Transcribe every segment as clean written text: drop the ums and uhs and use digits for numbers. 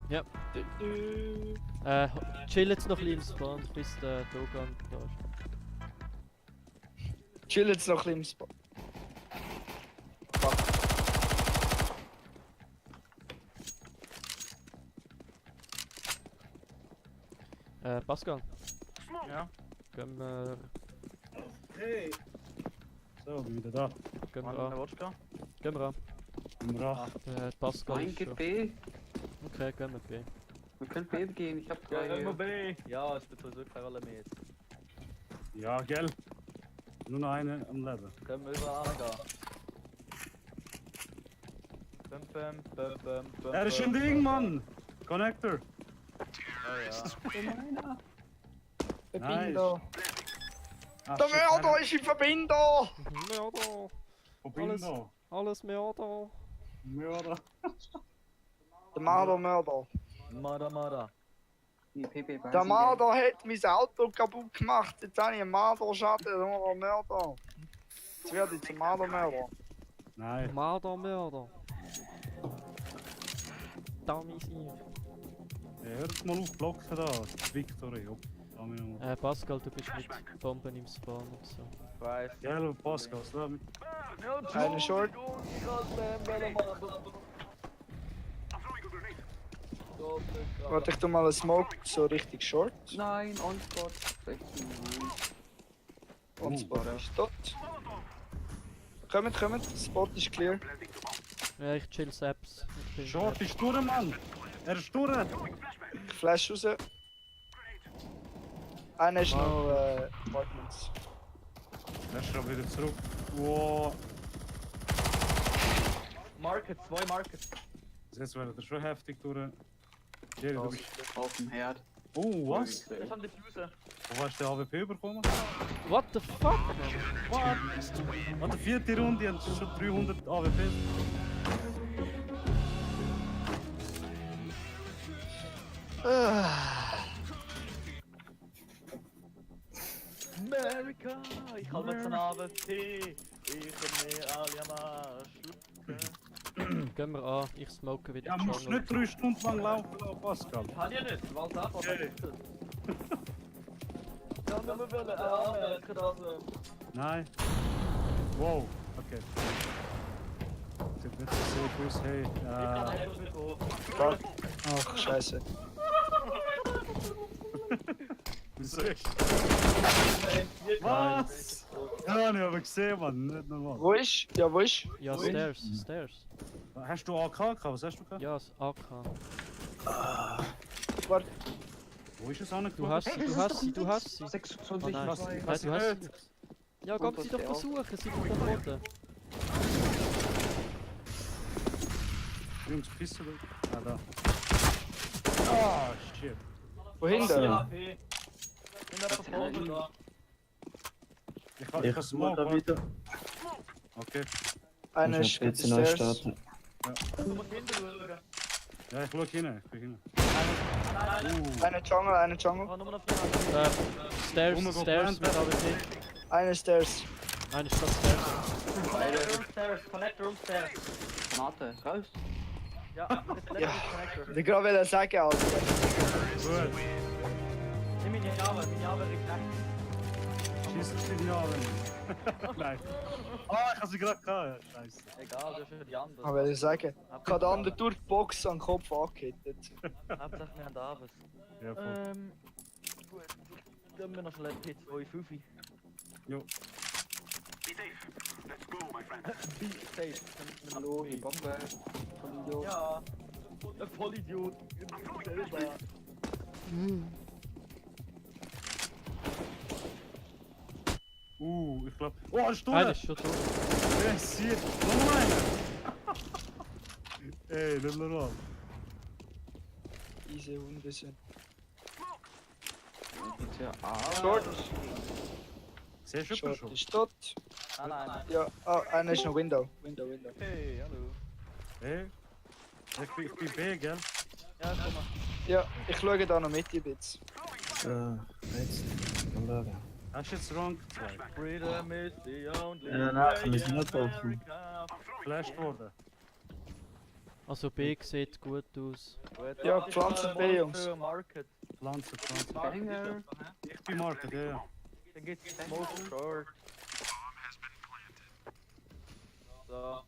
Ja. Chill jetzt noch ein bisschen im Spawn, bis der Dogan da ist. Chill jetzt noch ein bisschen im Spot. Pascal, Ja. gehen wir... Hey! So, bin wieder da. Gehen wir Wann an. willst du gehen? Gehen wir an. Im Rach. Pascal Nein, ist geht schon... B. Okay, gehen wir B. Wir können B gehen, ich hab Ja, drei. immer B. Ja, es wird sowieso keine Rolle mehr jetzt. Ja, gell? Nur noch eine am Leben. Können wir überall gehen. Er ist im Ding, Mann! Connector! Verbinder. Ach, Der shit, Mörder ist im Verbinder! Mörder! Verbinder. Alles Mörder! Mörder. Der Mörder. Mada. Die PP Der Mörder hat mein Auto kaputt gemacht. Jetzt habe ich einen Mörderschaden, nur ein Mörder. Jetzt werde ich zum Mörder. Nein. Mörder! Dummy sie. Hört mal auf Blocken da. Victory. Hopp. Pascal, du bist mit Bomben im Spawn und so. Weiß. Gell, Pascal, da mit. Eine Short. Warte, ich tu mal einen Smoke so richtig short. Nein, On-Spot. 16, nein. Und Spot ist tot. Kommt. Spot ist clear. Ja, ich chill Saps. Ich bin- Short ist durch, Mann! Er ist durch! Ich flash raus. Einer ist noch Apartments. Er ist schon wieder zurück. Wow. Market, 2 Markets. Jetzt wird er schon heftig durch. Jerry, du bist... Auf dem Herd. Oh, was? Das ist an der Fuse. Wo hast du den AWP bekommen? What the fuck? An der 4. Runde haben sie schon 300 AWPs. America, ich halte jetzt einen AWP. Ich kann mir alle am Arsch schlucken. Gehen wir an, ich smoke wieder Ja, die musst Jungle. nicht 3 Stunden lang laufen lassen, Pascal. Kann ich nicht, weil es einfach Okay. nicht ist. Ja, wenn wir wollen, Amerika das. Nein. Wow, okay. Sieht nicht so safe aus, hey. Ich kann einfach nicht hoch. Fuck. Ach, scheiße. Wieso? Was? Ja, ich habe gesehen, Mann, nicht normal. Wo ist? Ja, wo ist? Ja, Stairs. Hast du AK gehabt? Was hast du gehabt? Ja, das AK. Warte. Wo ist es auch nicht? Du hast sie. 26, Oh nein. 2. Ja, du hast sie. Ja, Und komm, was sie doch der auch? versuchen, sie sind da unten. Jungs, Piste weg. Ah, da. Ah, shit. Wohin AP. In der Verfolgung da. Ich kann smoke, warte. Okay. Einer ist bei den Stairs. Du musst hinten schauen. Ja, ich schau hin, ich bin hin. Nein. Einer Jungle. Ich habe nur noch 4. Stairs Rumgo mit planten. AWP. Einer Stairs. Nein, ist das Stairs. Connector Stairs. Granate, raus. Ja, das Ja. Connector. Ich gerade sagen, Alter. Gut. Nimm meine Jahre geknackt. Schieß auf die Jahre. Nein. Ah, ich hab sie gerade gehabt. Ja, scheiße. Egal, das ist für die anderen. Aber ich sagen, ich habe den anderen durch die Box an den Kopf angehittet. Hauptsache wir haben Davis. Ja, voll. Gut. Dann wir noch schnell P2 Jo. Be safe. Hallo, die Bombe. Vollidiot. Ja. Ein Vollidiot. Selber. Ich glaub. Oh, ein Stunde! Einer ist schon tot. Ja, shit. Noch einer! Ey, nicht normal. Easy Hunde sind. Bitte, Short. Siehst du jemanden Short schon? ist tot. Nein. Ja, einer ist noch Window. Hey, hallo. Hey? Ich bin B, gell? Ja, komm mal. Ja, ich schaue da noch mit ein bisschen. Jetzt. Wunderbar. Hast du jetzt Rank 2? Freedom is the only Ja, nein, wir müssen nicht offen. America. Geflasht worden. Also B sieht gut aus. Gut, Ja, das ist Pflanzen mal B, Jungs. für Market. Pflanzen, Pflanzen. Market ist Banger. etwa, hä? Ich bin Market, ja, ja. Dann gibt's Smoke Short. So.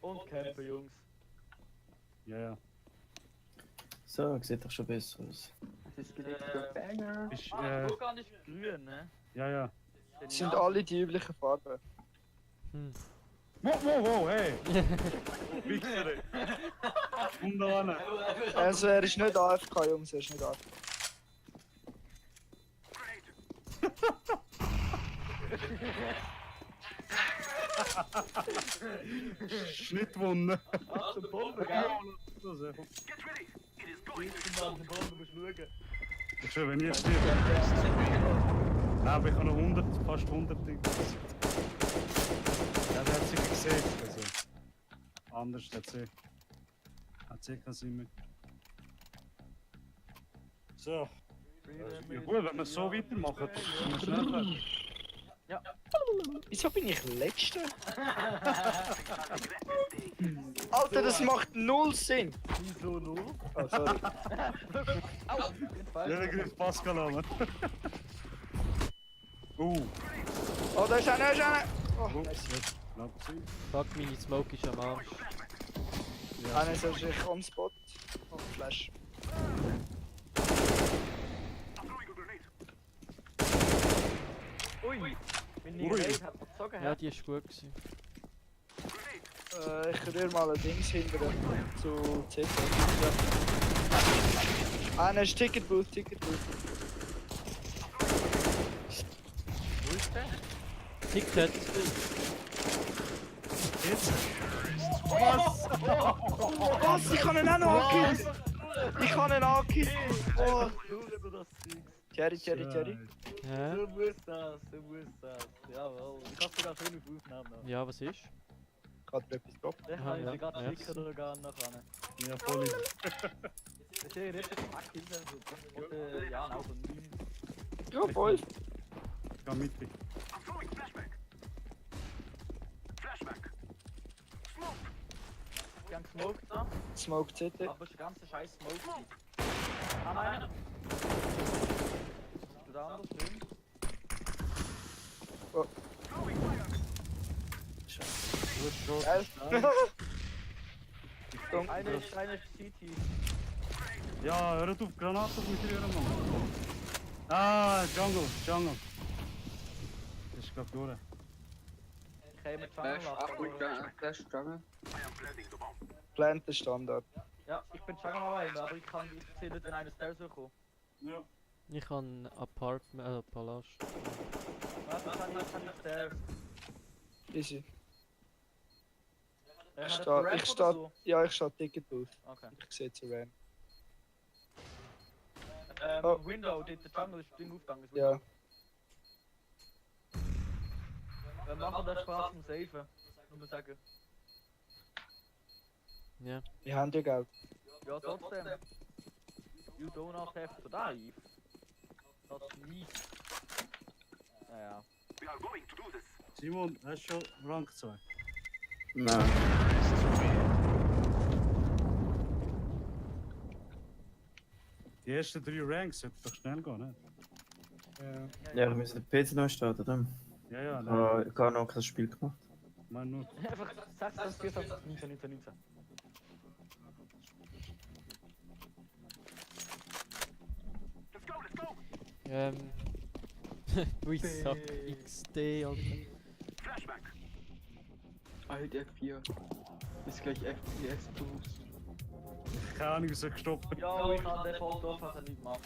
Und Camper, Jungs. Ja, ja. So, sieht doch schon besser aus. Es ist gelegt für Banger. Ist, Schau gar nicht grün, ne? ja, ja. Das sind alle die üblichen Farben. Hm. Wow, wow, wow, hey! Wichser, ey. Und da hin. Also er ist nicht AFK, Jungs, er ist nicht AFK. Schnittwunde. Ach, der Bombe, gell? Das ist Ich bin mal den Bombe beschlugen. schön, wenn ich jetzt stirb. Nein, aber ich habe noch 100, fast 100 Dinge. Ja, der hat sich gesehen. Also, anders hat sie. Hat sie keinen Sinn mehr. So. Ja gut, wenn wir so weitermachen, dann sind wir schnell fertig. Wieso bin ich Letzter? Alter, das macht null Sinn! Wieso nur? Oh, sorry. Au! Ja, der greift Pascal an. Oh, da ist einer, da ist einer! Oh, Oh, nice. jetzt knapp sie. Fuck, meine Smoke ist am Arsch. Einer ist wahrscheinlich on spot. Oh, Flash. Ui! Wenn ich Ui. Raid hat gezogen, Ja, hä? die ist gut gewesen. Ich rühre mal ein Dings hinter zu CT. Einer ist Ticket Booth, Ticket Booth. Wo ist der? Ticket. Jetzt? Was? Ich kann ihn auch noch angehen! Ich kann ihn angehen! Oh. Nur über das Ding. Cherry, Cherry, Cherry. Hä? Du musst das, du musst das. Jawohl. Ich hab sogar schön auf Aufnahmen noch. Ja, was ist? Gerade etwas droppt. Den Aha, kann ich ja, dir gerade ja. schicken oder gar noch an. Ja, voll easy. Das ist ja richtig aktiv. Oder ja, auch so 9. Ja, voll. Ich kann mittig. Die haben gesmoked da, Smoke CT. aber es ist ein ganzer scheiß Smoke. Ah nein. Du da anders drin? Gut, schon. Geil. Einer ist CT. Ja, hört auf, Granaten mit rühren, Mann. Ah, Jungle, Jungle. Das ist gerade durch. Ich käme Flash, Jungle Achtung, ab. Flash, Jungle. Plant Standard. Ja, ich bin Jungle alleine, aber ich sehe nicht, wenn einer Stairs kommt. Ja. Ich habe ein Apartment, Palast. Warte, kann ich Stairs. Easy. Hat Ich er steh- Ramp ich oder steh- so? Ja, ich stehe Ticket Booth. Okay. Ich sehe zu Ram. Oh. Window, der Jungle ist Ding aufgegangen. das Ja. Window. Wir machen das Spaß zum Safen. Nur sagen. Ja. Wir haben ja Geld. Ja, trotzdem. You do not have to die. That's mies. Naja. Simon, hast du schon Rank 2? Nein. Die ersten 3 Ranks sollten doch schnell gehen, ne? Ja, wir müssen den PC neu starten, dann. Ja, ja, nein. Ich habe noch kein Spiel gemacht. Ich meine nur. Einfach 6, 4, 19, 19, 19. We suck XD, Alter. Alt F4. Ist gleich FPS Boost. Keine Ahnung, wieso gestoppt. Ja, ich kann den Foto fast nicht machen.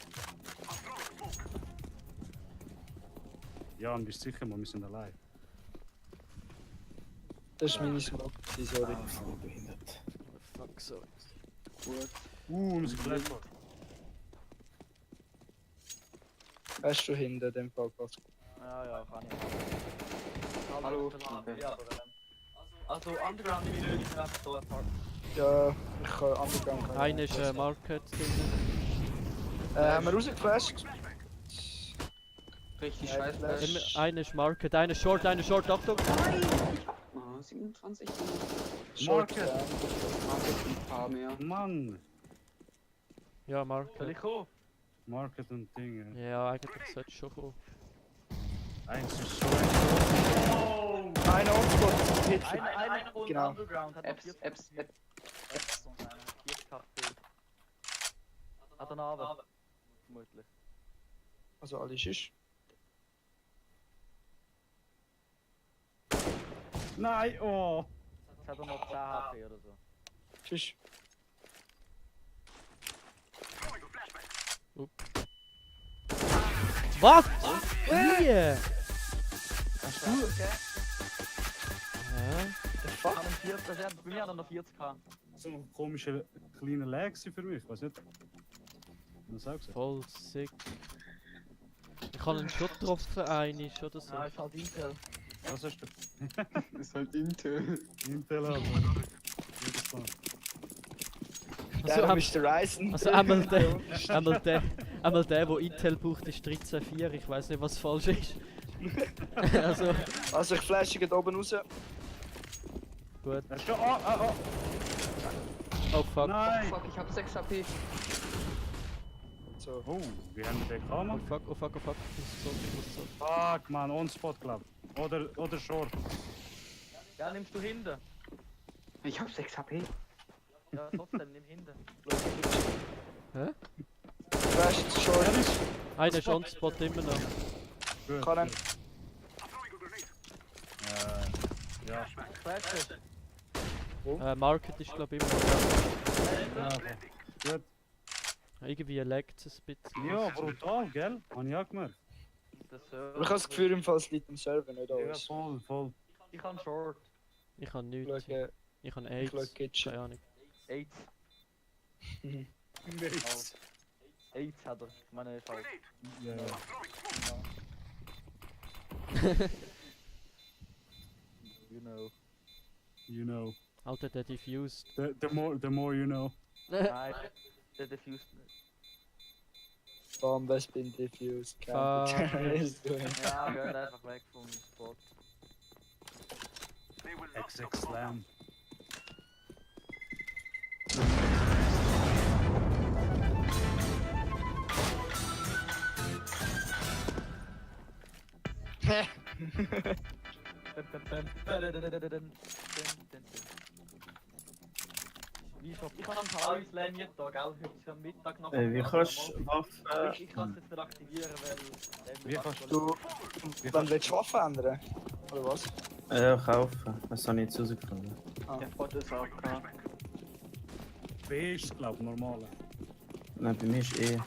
Ja, und bist sicher, wir sind allein. Das ist meine Smoke. Sorry. Voll behindert. Fuck, sorry. Gut. Wir sind gleich vor. Hast du hinter dem Fall was? Ja, ja, kann ich. Hallo. Ja, aber also, Underground ist nicht einfach so apart. Ja, ich kann Underground. Einer ist Market drin. Haben wir rausgeflasht? Richtig Ja, scheiß Flash. Flash. Einer ist Market, einer Short, Achtung! Aha. 27. Short. Market. Market ein paar mehr. Mann! Ja, Soll Market. ich kommen? Market und Dinge. Ja, eigentlich sollte es schon kommen. Eins ist so Ein Hotspot. Hit. Einer und Genau. Underground hat noch Apps, 40 Apps, Apps. Apps. 40 KP. Hat er noch Abend? Vermutlich. Also alles ist. Nein, oh! Jetzt hat er noch 10 HP oder so. Tschüss. Was? Wie? Hast du? Okay. Hä? The fuck? An einem 40, also bei mir hat er noch 40 K. So ein komischer kleiner Lag für mich, weiß nicht. Was sagst du? Voll sick. Ich habe einen schon getroffen, einig oder so. Ja, ist halt Intel. Was hast du? Das ist halt Intel. Intel also. Jedes Mal. Also, Der ist der Ryzen. Also einmal der, wo Intel braucht, ist 13.4. Ich weiß nicht, was falsch ist. Also, Also ich flashe geht oben raus. gut. Er ist schon. Oh! Oh fuck. Nein! Fuck, ich hab 6 HP. So. Oh, wie haben wir den Oh gehabt? fuck, oh fuck, oh fuck. Ich muss so. Fuck, man, on spot, glaub. Oder short. Ja, nimmst du hinten? Ich hab 6 HP. Ja, trotzdem, nimm hinten. Flash ist short. Einer ist on spot immer noch. Gut. Kann er. Ja. Flash. Market ist glaube ich immer noch. Ja, gut. Irgendwie laggt es ein bisschen. Ja, brutal, gell? Hab ich auch gemerkt. Das Aber ich habe das Gefühl, im Fall es liegt am Server nicht Ja, alles. voll. Ich kann Short. Ich habe Ich nichts. schaue, Ich habe ich schaue AIDS. Kitchen. Keine Ahnung. 8. Nichts. 8 hat er. Ich meine, ich halt. Ja. You know. Alter, der diffused. The more you know. Nein, der diffused nicht. Bomb has been diffused. Fuck. Terrorist doing. Ja, geht einfach weg vom Spot. XX Slam. Wie schon? Ich habe einen Tageslam jetzt da, gell? Heute am Mittag noch. Wie kannst du Waffen... Ich kann es jetzt nicht aktivieren, weil... Wie kannst Du, dann willst du Waffen ändern? Oder was? kaufen. Das habe ich jetzt rausgefunden. Der Bot ist AFK. B ist glaub normal. Nein, bei mir ist eh...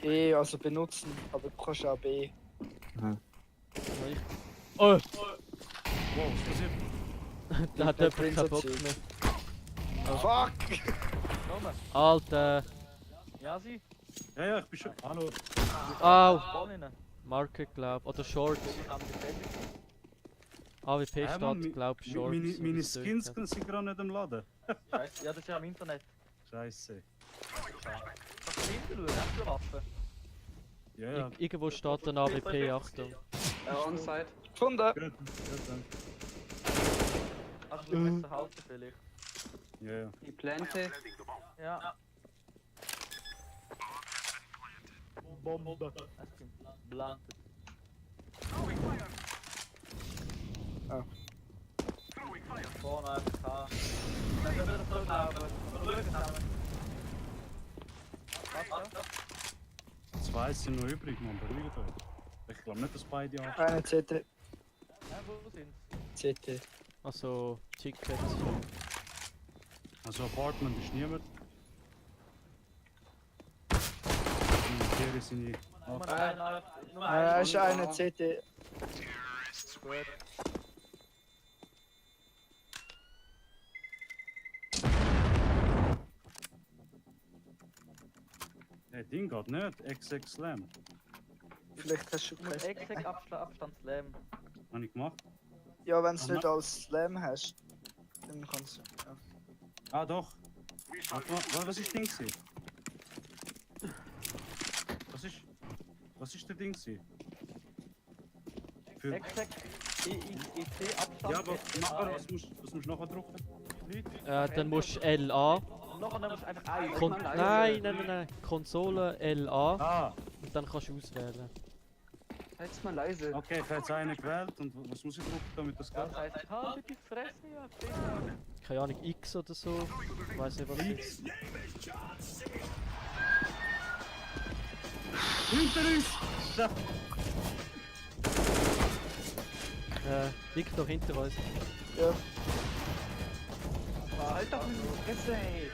E, also benutzen, aber du kannst auch B. Oh! Wow, was passiert? Da hat Der jemand keinen Bock Prinz mehr. Fuck! Komm, Alter! ja sie? Ja, ich bin schon. Hallo. Au! Vorne. Market glaub. Oder Short. Ich kann defendig. AWP Mann, steht glaub Short. Meine so wie es Skins dort sind gerade nicht am Laden. Scheiße, ja, das ist ja am Internet. Scheiße. Kannst du hinten schauen? Hast du eine Waffe? Ja, hat. ja. Irgendwo steht ein AWP, Achtung. On-site. Gefunden! Gut, dann. Also du musst zu halten vielleicht. Ja. Die Plante. Ja. Bombe. Es stimmt. Blantet. Ah. Vorne AFK. Dann können wir das so laufen. Schauen zusammen. Was da? Zwei sind noch übrig, man. Beruhigt euch. Ich glaube nicht, dass beide an. Eine CT. Ja, wo sind's? CT. Also, Tickets. Also Apartment ist niemand. Hier sind die. Nummer 1, Nummer Ist eine CT. Gut. Hey, Ding geht nicht. XX Slam. Vielleicht hast du Du musst kein... exakt Abstand slam. Habe ich gemacht. Ja, wenn du es nicht als Slam hast, dann kannst du... Ja. Ah, doch. Warte mal, was ist Ding gewesen? Was ist der Ding gewesen? für... Exakt. Ich Abstand. Ja, aber nachher, was musst du nachher drücken? Nichts. Dann musst du LA. Und nachher nimmst du einfach ein. Nein. Konsole LA. Ah, Und dann kannst du auswählen. Halt's mal leise. okay, ich habe jetzt einen gewählt und was muss ich drücken, damit das geht? Das heißt, habe die Fresse, ja, bitte. Keine Ahnung, X oder so. Ich weiß nicht, was das ist. Hinter uns! Ja. Liegt doch hinter uns. Halt doch mal die Fresse, ey.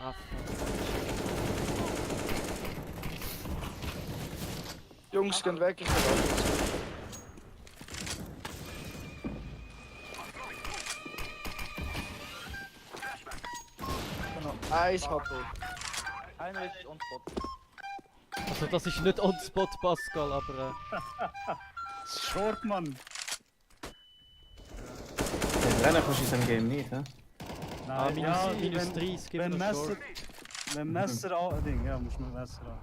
Ah, fuck. Jungs, gehen weg, ich bin raus. Genau, 1 HP. Einer ist on spot. Also das ist nicht on spot, Pascal, aber Short, Mann! Den Renner kannst du in diesem Game nicht, hä? minus, ja, minus wenn- 30 gibt Wenn noch Messer... Short. Wenn Messer an... Ding, ja, musst du mit Messer an.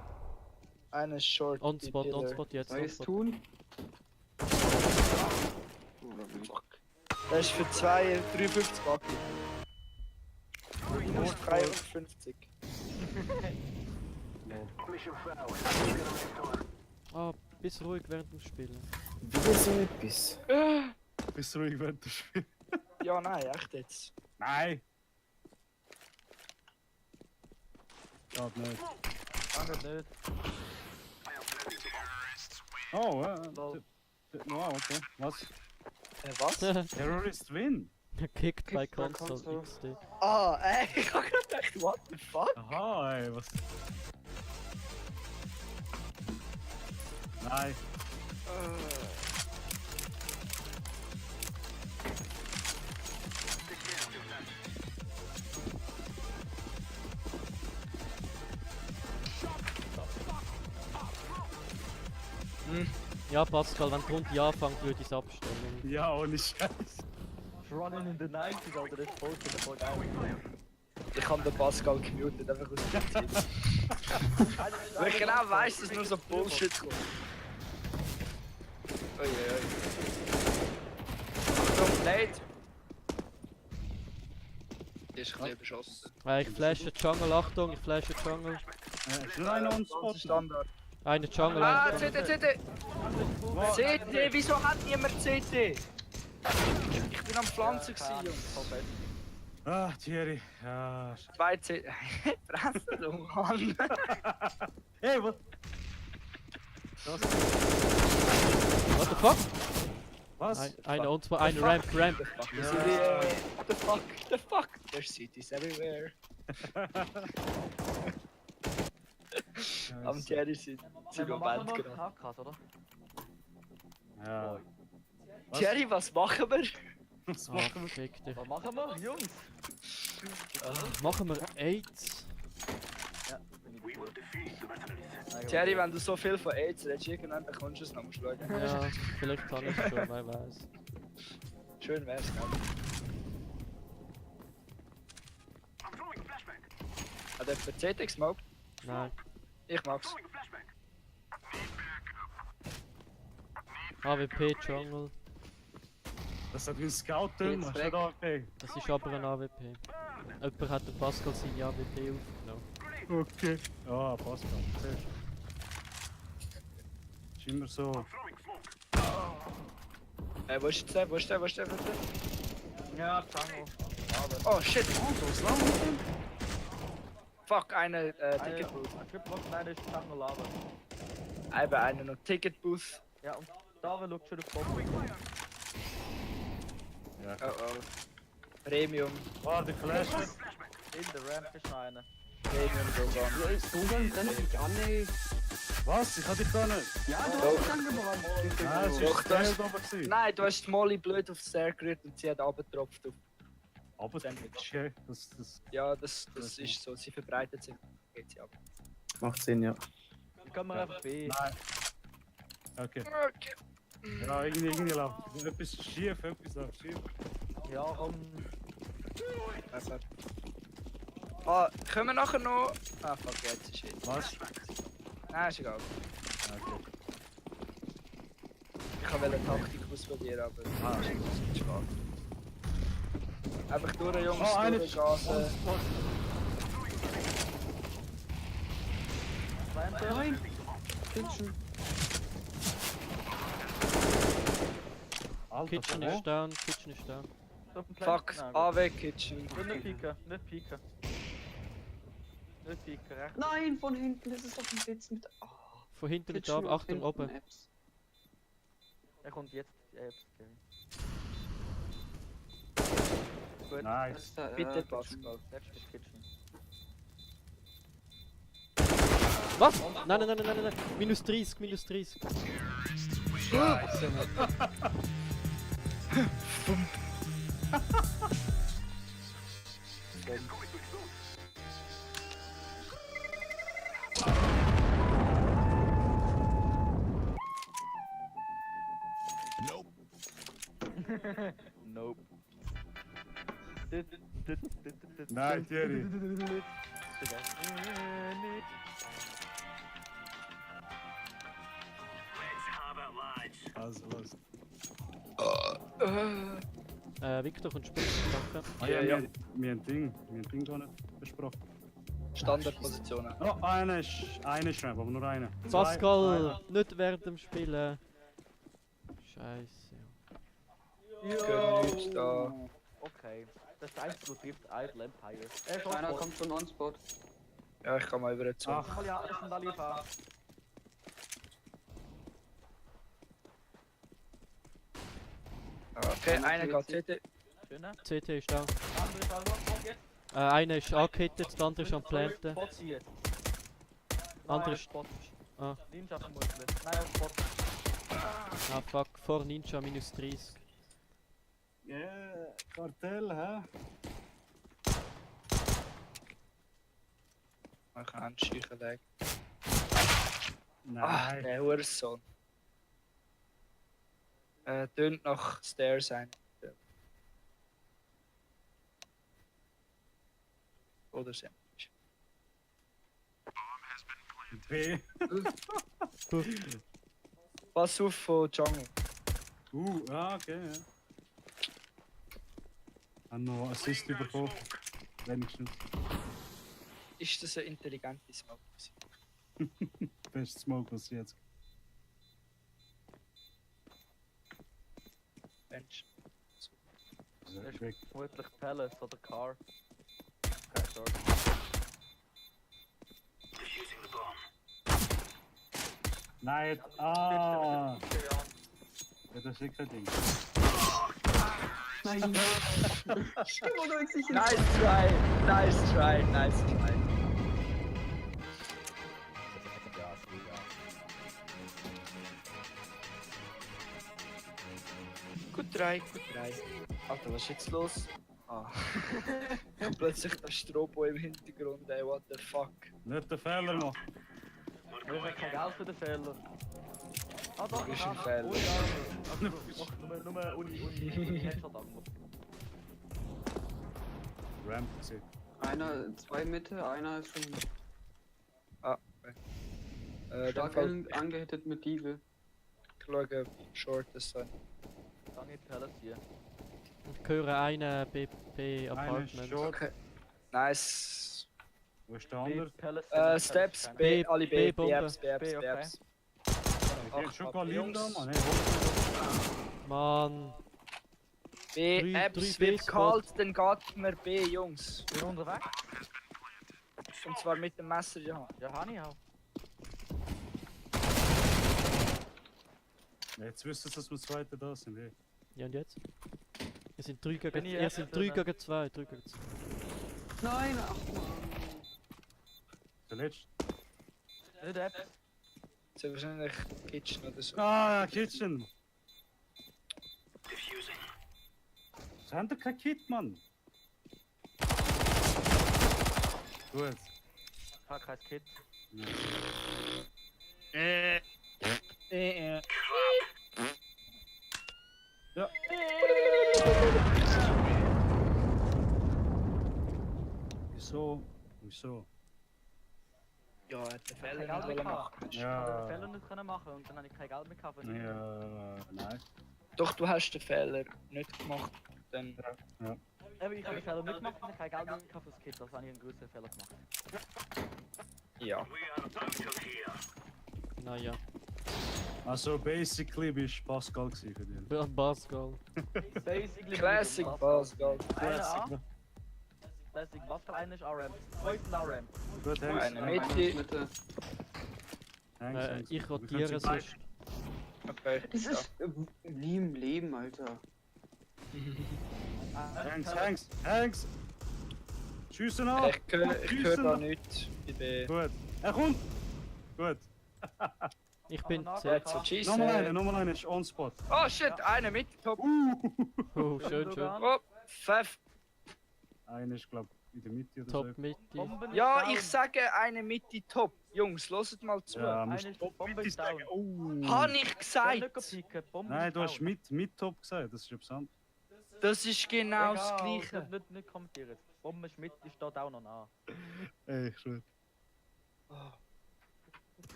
Einer ist short. On die spot, on Pillar. spot, jetzt on Neues spot. tun. Fuck. Das ist für 53 Bucky. Minus 53. Ah, bist ruhig während dem Spielen. Wie so etwas? Bist du ruhig während des Spiels? Ja, nein, echt jetzt. Nein! Geht nicht. Andere nicht. Oh, Lol. wow, okay. Was? Was? Terrorist win? Kicked by Kicked by console console. XD. Ah, ey, ich hab grad gedacht, what the fuck? Aha, ey, was? Nein. Ja, Pascal, wenn die Runde anfängt, würde ich es abstellen. Ja, ohne Scheiß. Running in the 90s, Alter, das Foto, das voll geil. Ich hab den Pascal gemutet, einfach aus dem Prinzip. Weil ich genau weiss, dass nur so Bullshit kommt. Ui, ui, ui. Achtung, Blade! Die ist ein bisschen beschossen. Ich flashe Jungle, Achtung, ich flashe Jungle. Ist nur einer on Spot? Standard. Eine Jungle, Ah, eine Jungle. CT! CT! Wieso hat niemand CT? Ich bin am Pflanzen gewesen, Jungs. Ah, Thierry. Ja. 2 CT. Fresse, du Mann! Hey, was? What the fuck? Was? Eine und zwar eine Ramp. What the fuck? The fuck? There's cities everywhere. Am Thierry sind Wir im machen Band mal genommen. HKs, oder? Ja. Was? Thierry, was machen wir? Was Ah, machen wir? fick dich. Was machen wir, Jungs? Machen wir AIDS? Ja, bin ich gut. Thierry, wenn du so viel von AIDS redest, irgendwann bekommst du es noch, musst du schauen. Ja, vielleicht kann ich schon, wer weiß. Schön wär's, gell? Hat jemand CT gesmoked? Nein. Ich mag's. AWP Jungle. Das hat ein Scout drin, Geht's hast du weg? da okay? Das ist aber ein AWP. Jemand hat den Pascal seine AWP aufgenommen. Okay. Ja, Pascal. Sehr schön. Ist immer so. Wo ist der? Wo ist der? Wo ist der? Ja, Tango. Oh shit! Fuck, eine Ticket Ticketbooth. Booth. Nein, ist Tango Lava. Eben eine noch Ticketbooth. Ja, und da will ich schon auf Bob. Ja. Oh oh. Premium. Warte, Flash. In der Ramp ist noch einer. Premium Dogan. Dunkeln brennt mich an, ey. Was? Ich hab dich da nicht. Ja, du Doch. hast dich angebrannt. Ah, es Doch, ist das- Geld oben gewesen. Nein, du hast Molly blöd aufs Stair gerührt und sie hat abgetropft. Aber Sandwich. okay, das... Ja, das ist so. Sie verbreitet sich. Geht sie ab. Macht Sinn, ja. Dann können wir einfach B. Nein. Okay. Okay. Ja, irgendwie läuft etwas schief, etwas läuft schief. Ja, Also. Ah, können wir nachher noch. Ah, fuck, jetzt ist shit. Was? Nein, ist egal. Ich habe eine Taktik ausprobieren, aber das ist nicht schade. Einfach durch, Jungs, Oh, eine durchgasen. Nein! Kitchen. Alter, Kitchen ist down, Kitchen ist down. Fuck, AW Kitchen. Nicht pieken, nicht pieken. Nicht pieken, recht. Nein, von hinten ist es auf dem Sitz mit. Oh, Von hinten mit Kitchen ab, und Achtung, hinten oben. Apps. Er kommt jetzt. Gut, Nice. Das ist der, Bitte Kitchen. Pascal. letztes Kitchen. Was? Nein, nein, nein, nein, nein. Minus 30, minus 30. Nope. Nein, Thierry. Also was? Victor kommt später, danke. Ah ja, wir haben Ding gar nicht besprochen. Standardpositionen. Oh, eine Schwäbe, aber nur eine. Pascal, nicht während dem Spielen. Scheiße. Gönn nichts da. Okay. Das einzige trifft Idle Empire. Einer kommt von On-Spot. Ja, ich kann mal über den Zug. Ach, Ja, das sind alle fahren. Okay, einer geht CT. Schöne. CT ist down. Andere ist alle noch jetzt. Einer ist angehittet, der andere ist am Planten. Spot sie jetzt. Andere Nein, ist... Spot. Ah. Ninja vermutlich. Nein, auf Spot. Ah fuck, vor Ninja minus 30. yeah, Kartell, hä? Man kann anschiechen legen. Nein. Ah, der Hurensohn. Tönt nach Stairs ein. Oder Sandwich. B. Pass auf von Jungle. Ja, okay, ja. Haben noch Assist bekommen. Wenigstens. Ist das ein intelligentes Smoke? Best Smoke, was jetzt. Mensch. Also, Das weg. ist vermutlich Palace oder Car. Okay, sorry. Nein, ah! Ja, das ist kein Ding. Nein! Immer noch sicher. Nice try, nice try, nice try. Gut try, gut try. Alter, was ist jetzt los? Ah. Plötzlich das Strobo im Hintergrund, ey, what the fuck. Nicht den Fehler machen. Wir haben kein Geld für den Fehler. Ah doch, Das ist ein Fehler. Nur Uni. Headshot Antwort. Ramp gesehen. Einer, zwei Mitte, einer ist schon Dann stark fällt angehittet mit Dive. schauen, wie short das sein. Kann ich Palace hier. Ich höre einen BP Einer ist Apartment. short. Okay. Nice. Wo ist der andere? Palace. Steps, B, B, alle B, B, B-Bombe. Apps, B, Apps, B, B, okay. Apps. Die hat schon Galil da, Jungs. Mann. Hey, Mann. B, Drei Apps B wird Spot. kalt, dann geht mir B, Jungs. Bin unterwegs? Und zwar mit dem Messer, ja. Ja, habe ich auch. jetzt wüssten sie, dass wir Zweite da sind. Hey. Ja und jetzt? Wir sind 3 Bin gegen... ich Ihr erst sind drin? 3 gegen 2, 3 gegen 2. Nein, ach man. Der letzte. Nicht Apps. Das ist wahrscheinlich Kitchen oder so. Ah, ja, Kitchen. Sie haben doch kein Kit, Mann. Gut. Fuck, kein Kit. Ja. Wieso? Wieso? Ja, er hat den Ich Fehler hab kein nicht Geld mehr machen. gehabt. Ich Ja. konnte den Fehler nicht können machen und dann habe ich kein Geld mehr gehabt. für die- Ja, nein. Doch, du hast den Fehler nicht gemacht. Dann Aber ich habe den Fehler nicht gemacht und ich habe kein Geld mehr gehabt fürs Kit. Also habe ich einen größeren Fehler gemacht. ja. Naja, Also basically bist du Pascal gewesen für dich. ja, Pascal. Basically. Classic Pascal. Einer Classic Pascal, einer ist RM. Zwei sind RM. Gut, Hanks. Eine Einer Mitte. Mitte. Hanks, Hanks. Ich Wir rotiere können sie beide- sonst. Okay. Das ist nie im Leben, Alter. Hanks, Hanks! Schiessen ab! Ich höre da nichts bei der. Gut. Er kommt! Gut. Ich bin Aber sehr Jetzt so schießen. Nochmal einer ist on spot. Oh shit, einer mit Top. Oh, schön, schön. Oh, Pfeff. Einer ist, glaub in der Mitte oder Top Mitte. Bomben Ja, ist down. ich sage eine Mitte Top. Jungs, hört mal zu. Ja, Einer musst ist Top Bombe Mitte ist down. sagen. Oh. Habe ich Nicht gesagt. picken, Bombe Nein, ist du hast down. mit Top gesagt, das ist etwas anderes. Das ist genau das Egal, Gleiche. Nicht kommentieren. Bombe ist mit, die steht auch noch nah. Ey, ich schwör.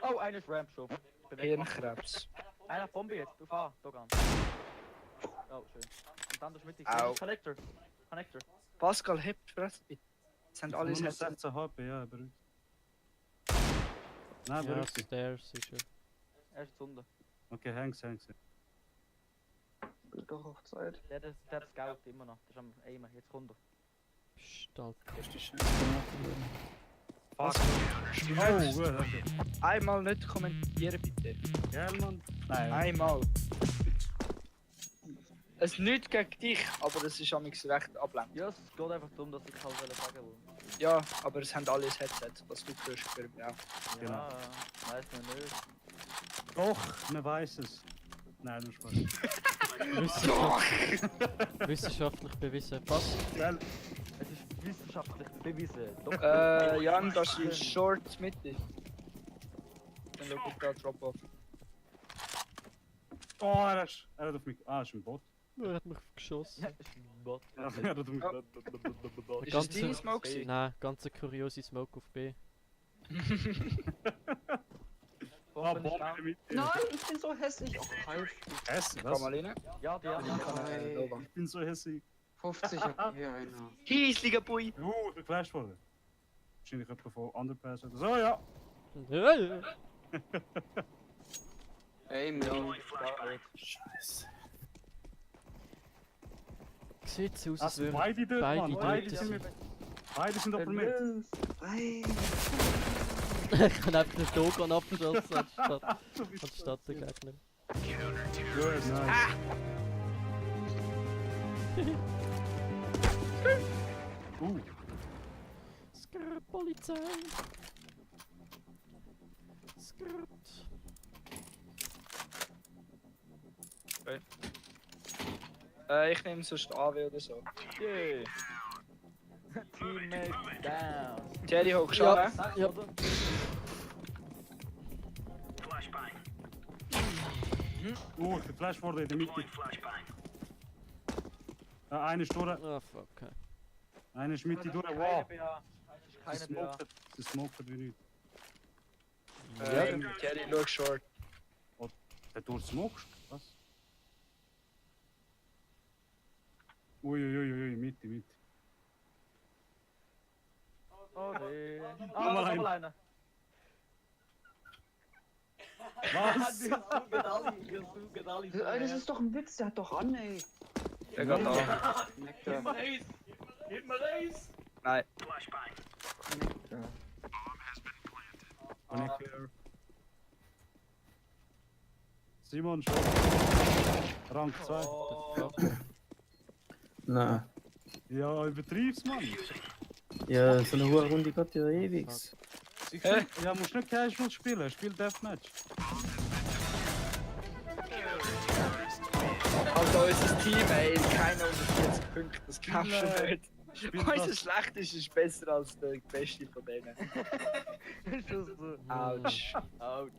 Oh, einer ist Ramp schon. Hirnkrebs. Einer Bombe jetzt, auf A, Dogan. Oh, schön. Und dann das mit Au. Connector. Connector. Pascal, heb Fresse bitte. Das sind alles Nur Headset. 16 HP, ja, berühmt. Nein, Ja, berühmt. Stairs ist er. Er ist Sunde. Okay, Hanks. Bin doch auf Zeit. Der Scout immer noch. Das ist am Aimen. Jetzt kommt er. Psst, Alter. Pascal. Oh, gut, okay. Einmal nicht kommentieren bitte. Gell, Mann? Nein. Einmal. Es nicht gegen dich, aber es ist amigs recht ablenkend. Ja, es geht einfach darum, dass ich halt sagen will. Ja, aber es haben alles Headset, was du hörst, hören wir auch. Genau. Ja, weiß man nicht. Doch, man weiß es. Nein, nur Spaß. Wissenschaftlich bewiesen. Was? Gell? Es ist wissenschaftlich bewiesen. Doch, Jan, das ist Short Mitte. Dann schau ich da Drop-Off. Oh, er hat auf mich. Ah, ist ein Bot. Er hat mich geschossen. ja, ist ein Bot. Ja, er hat auf mich. Ist es Ganze- deine Smoke gewesen? Nein, ganz eine kuriose Smoke auf B. Ah, Bombe ist Bombe down. mit. Nein, ich bin so hässlich. Oh, halt. Hässlich, Komm was? mal rein. Ja, die haben Nein. Ich bin so hässlich. 50 hat hier einer. Hiesliger Bui. Geflasht worden. Wahrscheinlich jemand von Underpass oder so, ja. Ey, Mann. Scheiße. Sieht so aus, als Also wären beide dort, beide Mann. dort, Beide ja. sind, beide sind auf dem Met. Ey. Ich kann einfach den Dogon abgeschossen anstatt der Gegner. Gut, nice. Skrrt, Polizei! Skrrt. Ich nehme sonst AW oder so. Yeah. Teammate down. Terry hoch schon, Ja. ne? Ja. Oder? Ich geflasht worden in der Mitte. Ja, einer ist durch. Ah, fuck. Okay. Einer ist Mitte durch. Keine Wow. BA. Das ist keine BA. Das smoked wie nicht. Terry, schau short. Der durchsmokst? Was? Uiuiui, Mitte. Oh nee. Nochmal Nochmal einer. Was? Wir suchen alle. Das ist doch ein Witz, der hat doch an, ey. Der geht da. Nektar. Gib mal Ace. Nein. Connector. Simon, schon. Rang 2. Oh. Nein. Ja, übertreib's, Mann. Ja, so eine hohe Runde geht ja ewig. Ja, musst nicht Casual spielen, spiel Deathmatch. Also unser Team, ey, keiner unter 40 Punkte, das kannst du nicht. Spiel Unser das. Schlechteste ist besser als der Beste von denen. Ist das so? Autsch. Autsch.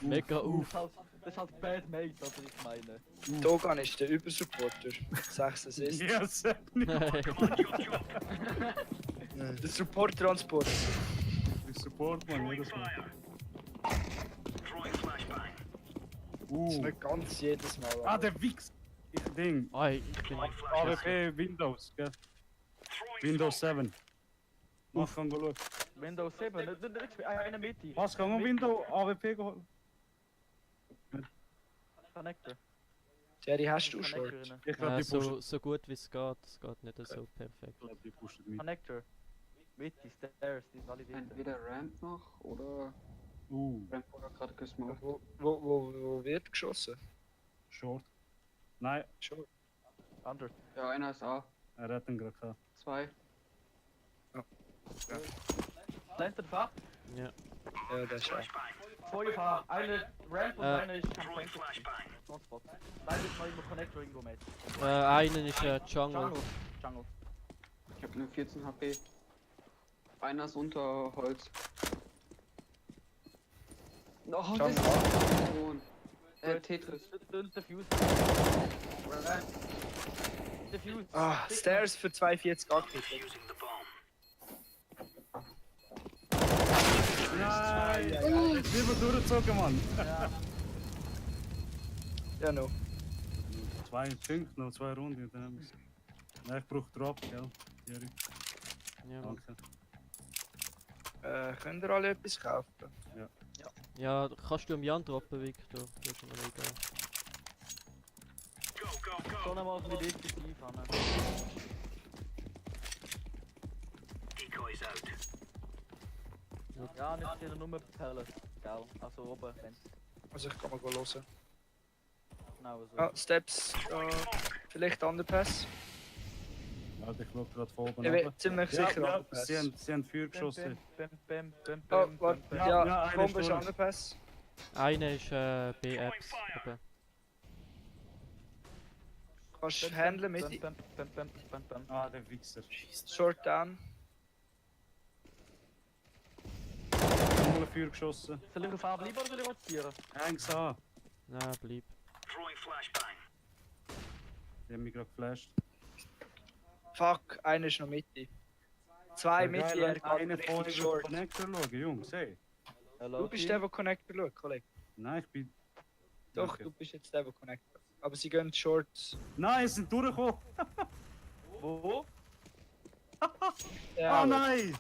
Mega auf. Das ist halt Bad Mate, was ich meine. Dogan ist der Übersupporter. 6 Assists. Yes, Nein. Der Support-Transport. wie Support, man, jedes Mal. Das ist nicht ganz jedes Mal. Ah, der Wix! Ich Ding. Ah, ich bin... AWP Windows, gell? Windows 7. Mach, kann schauen. Windows 7, nicht eine Mitte. Was, kann man Windows AWP geholt? Connector. Jerry, hast du Short? Connector. Ich glaube, die pushen. so gut wie es geht. Es geht nicht so perfekt. Ich glaube, die pushen mit. Connector. Mitte, Stairs, die sind alle drin. Entweder Ramp noch oder Ramp oder gerade gesmoked. Wo wird geschossen? Short. Nein, Short. Under. Ja, einer ist A. er hat ihn gerade gehabt. 2. Center Fahr. Ja. Ja, das ist auch. 2 Fahr. Eine Ramp und Äh. eine ist am Center. Nonspot. Beide ist noch immer Connector irgendwo mit. Einen ist Jungle. Jungle. Jungle. Ich habe nur 14 HP. Einer ist unter Holz. Oh, das ist Tetris. Diffuse. Diffuse. Ah, Stairs für 42 Aktiv. Nein! Lieber durchgezogen, Mann! Ja. Ja, no. 2 Punkte, noch 2 Runden. Dann haben wir's. Nein, ich brauche Drop, gell? Jerry, Ja, Mann. danke. Könnt ihr alle etwas kaufen? Ja, kannst du am Jan droppen, Victor? Das ist mir egal. Schon einmal ein bisschen defensiv an. Ja, nicht in der Nummer Pellets. Gell, also oben, wenn's Also ich kann mal hören. genau so. Ah, Steps. Vielleicht Underpass. Warte, ich schaue gerade von oben Ich runter. bin ziemlich Ja, sicher ja, Underpass. sie haben Feuer geschossen. Oh, warte. Ja, Ja, ja, einer Bombe ist ist durch. Underpass. Einer ist B-Apps. Oben. Kannst du handeln mit Ah, der Wichser. Short down. Nochmal Feuer geschossen. Soll ich auf A bleiben oder soll ich rotieren? Häng's an. Nein, bleib. Die haben mich gerade geflasht. Fuck, einer ist noch Mitte. Zwei Mitte, er geht Einer von richtig euch short. Connector schauen, Jungs, hey. Du bist der, der Connector schaut, Kollege. Nein, ich bin... Doch, Okay. du bist jetzt der, der Connector. Aber sie gehen short. Nein, sie sind durchgekommen! Wo? Ja, Oh nein!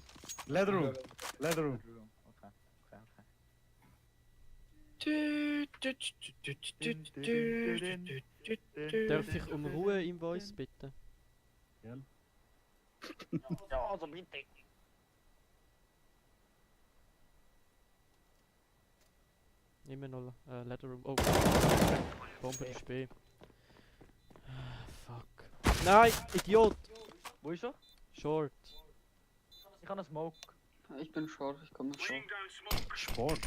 Leatherroom, Leatherroom. Okay, okay, okay. Darf ich um Ruhe im Voice bitten? Ja, also bitte. Immer noch Leather Room. Oh. Bombe ist B. Fuck. Nein, Idiot! Wo ist er? Short. Ich habe einen Smoke. Ich bin short, ich komme nicht short. Sport.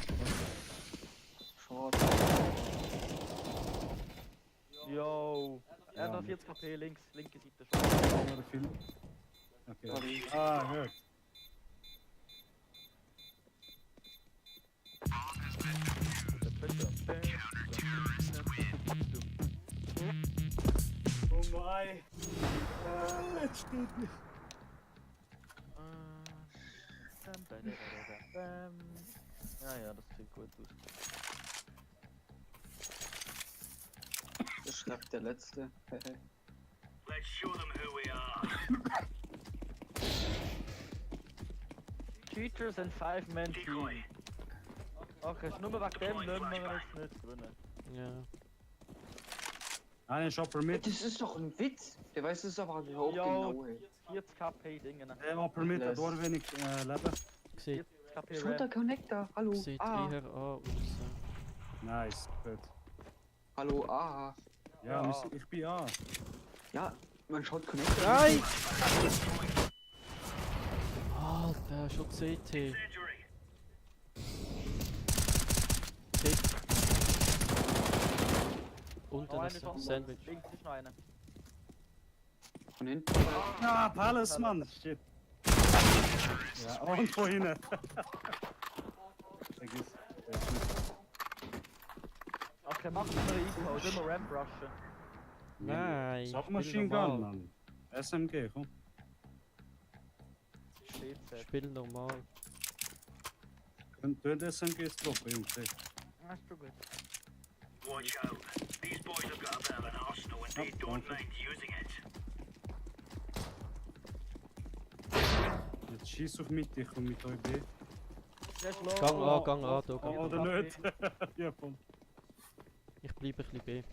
Short. Yo. Er hat Ja, noch 40 HP links, linke Seite. Oder Film. Okay. Ah, hört. Oh nein! Jetzt steht nicht. Ja, ja, das sieht gut aus. Das schreibt der letzte. Cheaters and 5-Man Team. Okay, ist nur wegen dem lassen wir jetzt nicht gewinnen. Ja. Einer ist Upper Mid. Das ist doch ein Witz. Der weiß es aber auch Yo. genau, ey. 40 HP Dingen. Der Upper Mid hat auch wenig Leben. Sieht, 40 HP Shooter Ramp. Connector, hallo. sieht Ah, eher aus. Nice, gut. hallo, ah. Ja, Ja. ich bin A. Ja, man schaut Connector. Nein! Alter, schon CT. CT. Und Oh, ein einer ist on Sandwich. Links ist noch einer. Von hinten. Ja, Palace, Mann! Shit. Ja, und von hinten. Vergiss. Okay, mach mal Eco, oder wir Ramp rushen. Nein, Submachine spiel normal. Gun, Mann. SMG, komm. Steht set. Spiel normal. Könnt ihr SMGs droppen, Jungs? Hey. Ah, ist schon gut. Watch out. These boys have got a bit of an arsenal and they don't mind using it. Jetzt schieß auf mich, ich komme mit euch B. Der ist low. Gang an, da, gang. Oder nicht? Ja, voll. Ich bleibe ein bisschen B.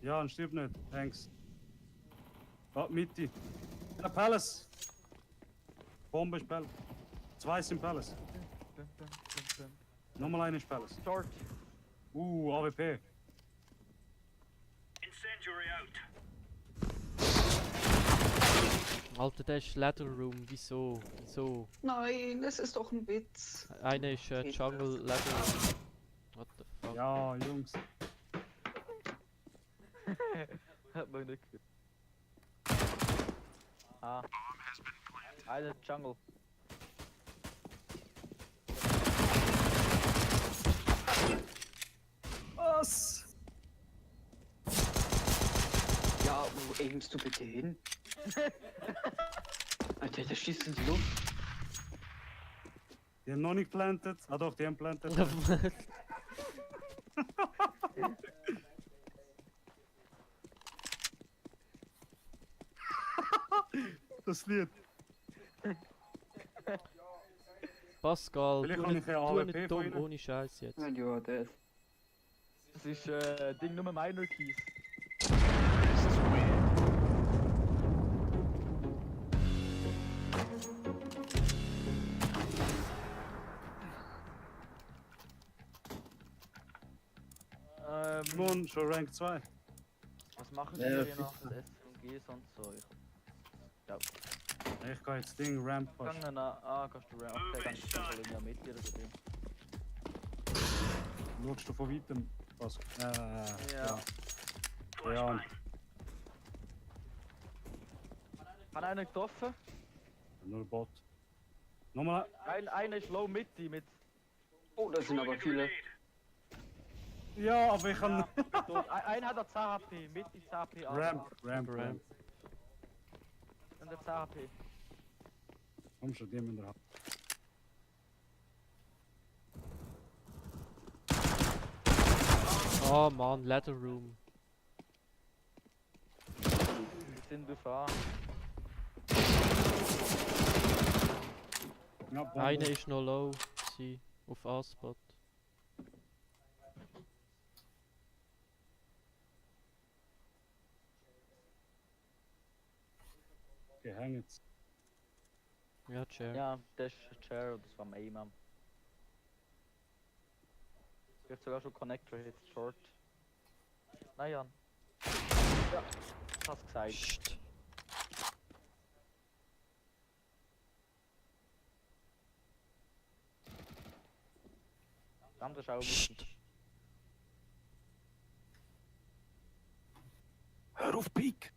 Ja, und stirb nicht. Thanks. Ah, Mitte. Ja, Palace. Bombe ist Palace. 2 sind Palace. Nochmal eine ist Palace. Short. AWP. Incendiary out. Alter, der ist Leather Room. Wieso? Wieso? Nein, das ist doch ein Witz. Einer ist Jungle Leather Room. What the fuck? Ja, Jungs. Hat man nicht gehört. Ah. Eine Jungle. Was? Ja, wo aimst du bitte hin? Alter, der schießt in die Luft. Die haben noch nicht planted. Ah doch, die haben planted. Das Lied. Pascal, Vielleicht du kann nicht, ich ja du AWP nicht von dumm, Ihnen. ohne Scheiß jetzt. Ja, der ist. Das ist Ding nur Minor Keys. Simon, schon Rank 2. Was machen Ja, wir ja, hier nach SMGs und so? Ich kann jetzt Ding Ramp fast. Kannst du Ramp? Okay, dann ist das in der Mitte oder so. Schaust du von weitem? Was? Ja. Ja. Hat einer getroffen? Nur Bot. Nochmal. Einer ist low Mitte mit. Oh, das sind aber viele. Ja, aber ich kann. Einer hat 10 HP, Mitte 10 HP. Ramp. Und der 10 HP. Komm schon, die müssen wir haben. Oh man, Leather Room. Wir sind auf A. Ja, Bombe. Einer ist noch low. Sie auf A-Spot. Okay, häng jetzt. Ja, Chair. Ja, das ist Chair, das war mein Aim. Ich hab sogar schon Connector jetzt short. Nein, Jan. Ja, hast gesagt. Psst. Der andere ist auch Psst. mit. Hör auf, Peak!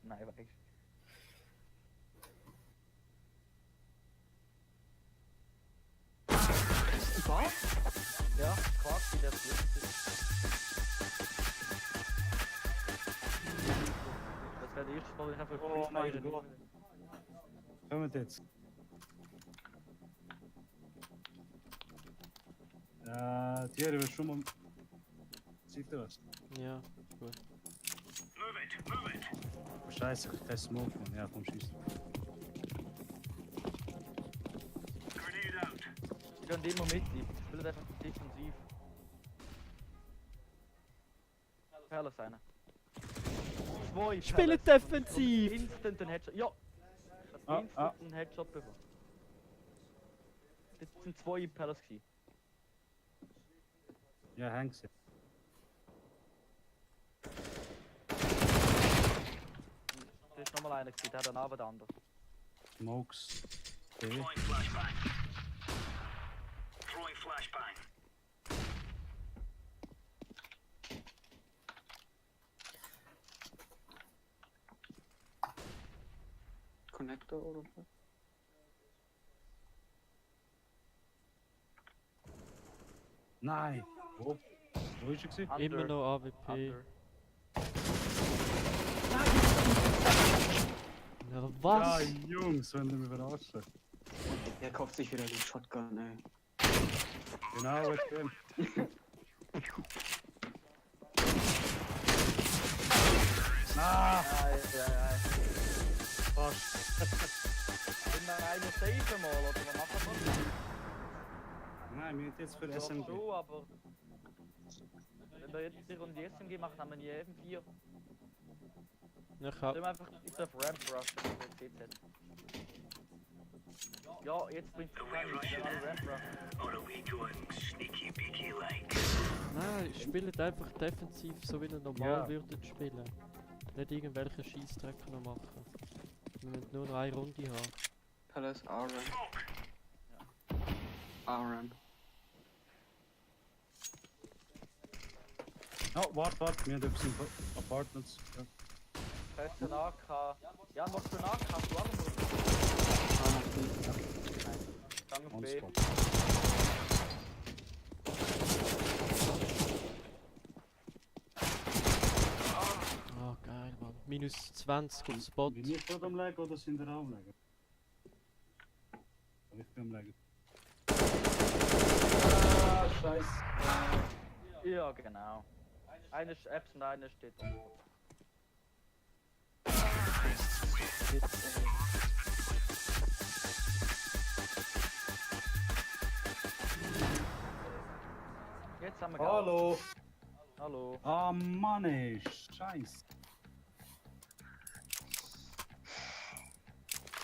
Nein, weiß. Ja, quasi der Flüssig. Das wäre der erste Fall, ich einfach Oh mein Gott. Kommt jetzt. Thierry, willst du schon mal. Sieht ihr was? Ja, gut. Move it. Oh, Scheiße, ich kann Smoke, Mann. Ja, komm, schieß. Grenade out. Ich gehen immer mit, ich spiele einfach defensiv. Palace einer. Zwei Spiele Palace. defensiv! Instant ein Headshot. Ja! Instant ein Headshot bekommen. Das sind 2 Palace gewesen. Ja, häng's jetzt. Da ist nochmal einer gewesen, der hat einen Abend der andere. Smokes. Okay. Throwing flashbang. Throwing flashbang. Connector oder was? Nein! Wo? Wo ist er gewesen? Under. Immer noch AWP. Under. Ja, Ja, was? Jungs, wenn ihr mich verarschen. Der kauft sich wieder die Shotgun, ey. Genau, ich bin. Ah, Nein, nein. fast. Sind wir eine safe mal oder was machen wir? Nein, wir sind jetzt für Ja, SMG. schon, aber... Wenn wir jetzt die Runde SMG machen, haben wir nie FM4. Ich Sollen hab... wir einfach jetzt auf Ramp rushen mit CZ? Ja, jetzt bringt es keinen Licht, wir haben Ramp rushen. Or are we going sneaky beaky like? Nein, spielt einfach defensiv, so wie ihr normal Ja. würdet spielen. Nicht irgendwelche Scheissdrecken noch machen. Wir müssen nur noch eine Runde haben. Palace, R-Ramp. R-Ramp. Oh, warte, wir haben etwas in Apartments. Ja. Hast du einen AK? Jan, was für einen AK hast du auch noch? Gang auf On B. spot. Ah, geil, Mann. Minus 20 auf Spot. Bin ich gerade am Legen oder sind ihr auch am Legen? Ich bin am Legen. Ah, scheiße. Ja, genau. Eine ist Apps und eine steht unten. Jetzt haben wir Gas. Hallo! Hallo. Ah, Mann, ey, Scheiße.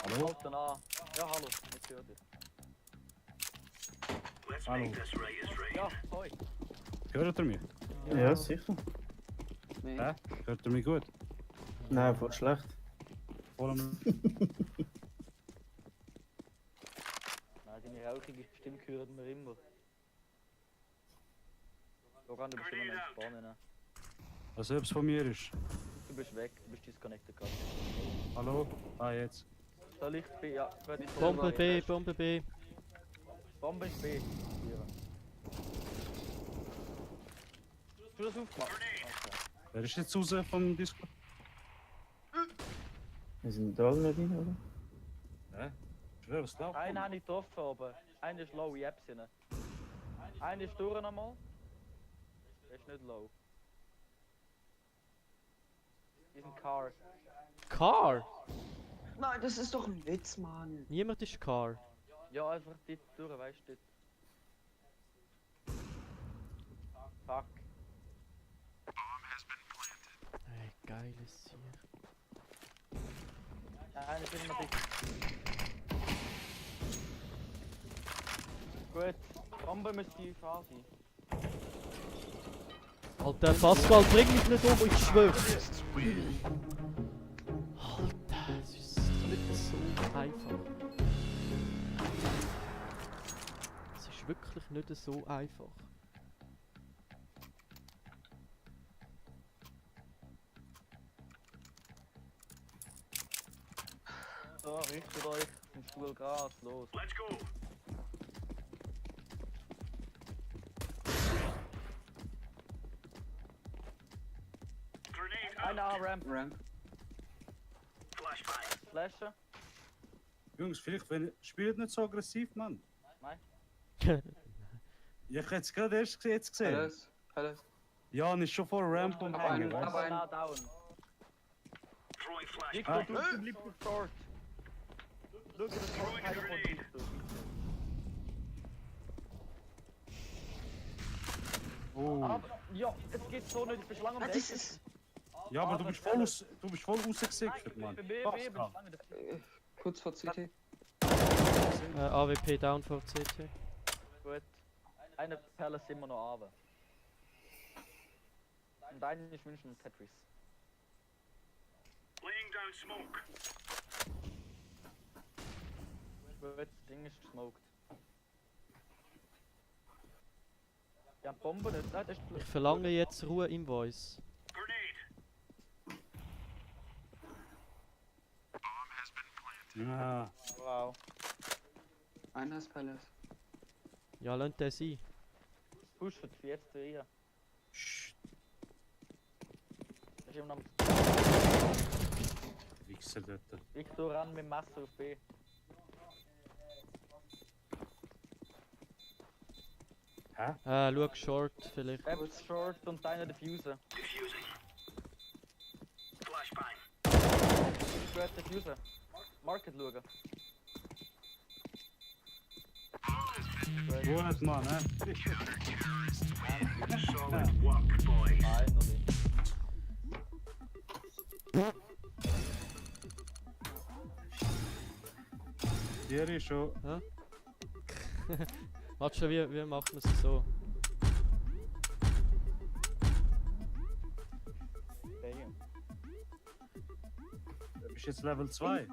Hallo? Halt den an. Ja, hallo. Ich höre dich. Let's Hallo. make this right as rain. Ja, hoi. Hört ihr mich? Ja, sicher. Nee. Hä? Hört ihr mich gut? Nein, voll schlecht. Voll am... Nein, deine rauchige Stimme hören wir immer. Loran, du bist immer noch vorne. Ne? Was selbst von mir ist. Du bist weg, du bist disconnected gerade. Hallo? Ah, jetzt. Soll ich B? Ja, ich werde die Bombe B, Bombe B. Bombe ist B. Hast du das aufgemacht? Okay. Wer ist jetzt raus vom Discord? Wir sind da alle nicht rein, oder? Hä? Schwer, was läuft? Einen habe ich getroffen oben. Einer ist low, ich hab's nicht. Einer ist durch nochmal. Der ist nicht low. Die sind Car. Car? Nein, das ist doch ein Witz, Mann. Niemand ist Car. Ja, einfach dort durch, weißt du. Fuck. Ey, geiles Ziel. Einer ist immer dick. Gut, Bombe müsste die Gefahr sein. Alter, Pascal, bring mich nicht um, ich schwör's. Alter, es ist nicht so einfach. Es ist wirklich nicht so einfach. So, richtet euch im Stuhl Gras, los. Let's go. Grenade out. Einer A-Ramp, Ramp. Flashbang. Flashen. Jungs, vielleicht spielt nicht so aggressiv, Mann. Nein. Ich hätte es gerade erst jetzt gesehen. Palace. Palace. Jan ist schon vor Ramp und Aber hängen, einen- weißt aber einen- Nah down. Throwing flashbang. Victor, du zum liebsten Short. Schau dir das Short Teil von Victor. du? Oh. Aber, ja, es geht so nicht, ich bin schon lange um Ah, die das Ecke. ist... Ja, aber du bist voll rausgesickert, Mann. Nein, ich bin Pascal. lange nicht. Kurz vor CT. AWP down vor CT. Gut. Eine Perle ist immer noch runter. Und einer ist mindestens Tetris. Laying down smoke. Gut, das Ding ist gesmoked. Ja, Bombe nicht. Nein, das ist Ich verlange jetzt Ruhe im Voice. Grenade. Ja, Wow. Einer ist Palace. Ja, lasst den sein. Pusht jetzt rein. Psst, Das ist immer noch Wichser dort. Victor ran mit dem Messer auf B. Hä? Schau Short vielleicht. Apps Short und deiner Diffuser. Defusing. Flashbang. Du hast Diffuser. Market schauen. Gut, Mann, hä? Solid work, boys. Finally. Hier ist schon. Warte schon, wie macht man es so? Damn. Du bist jetzt Level 2.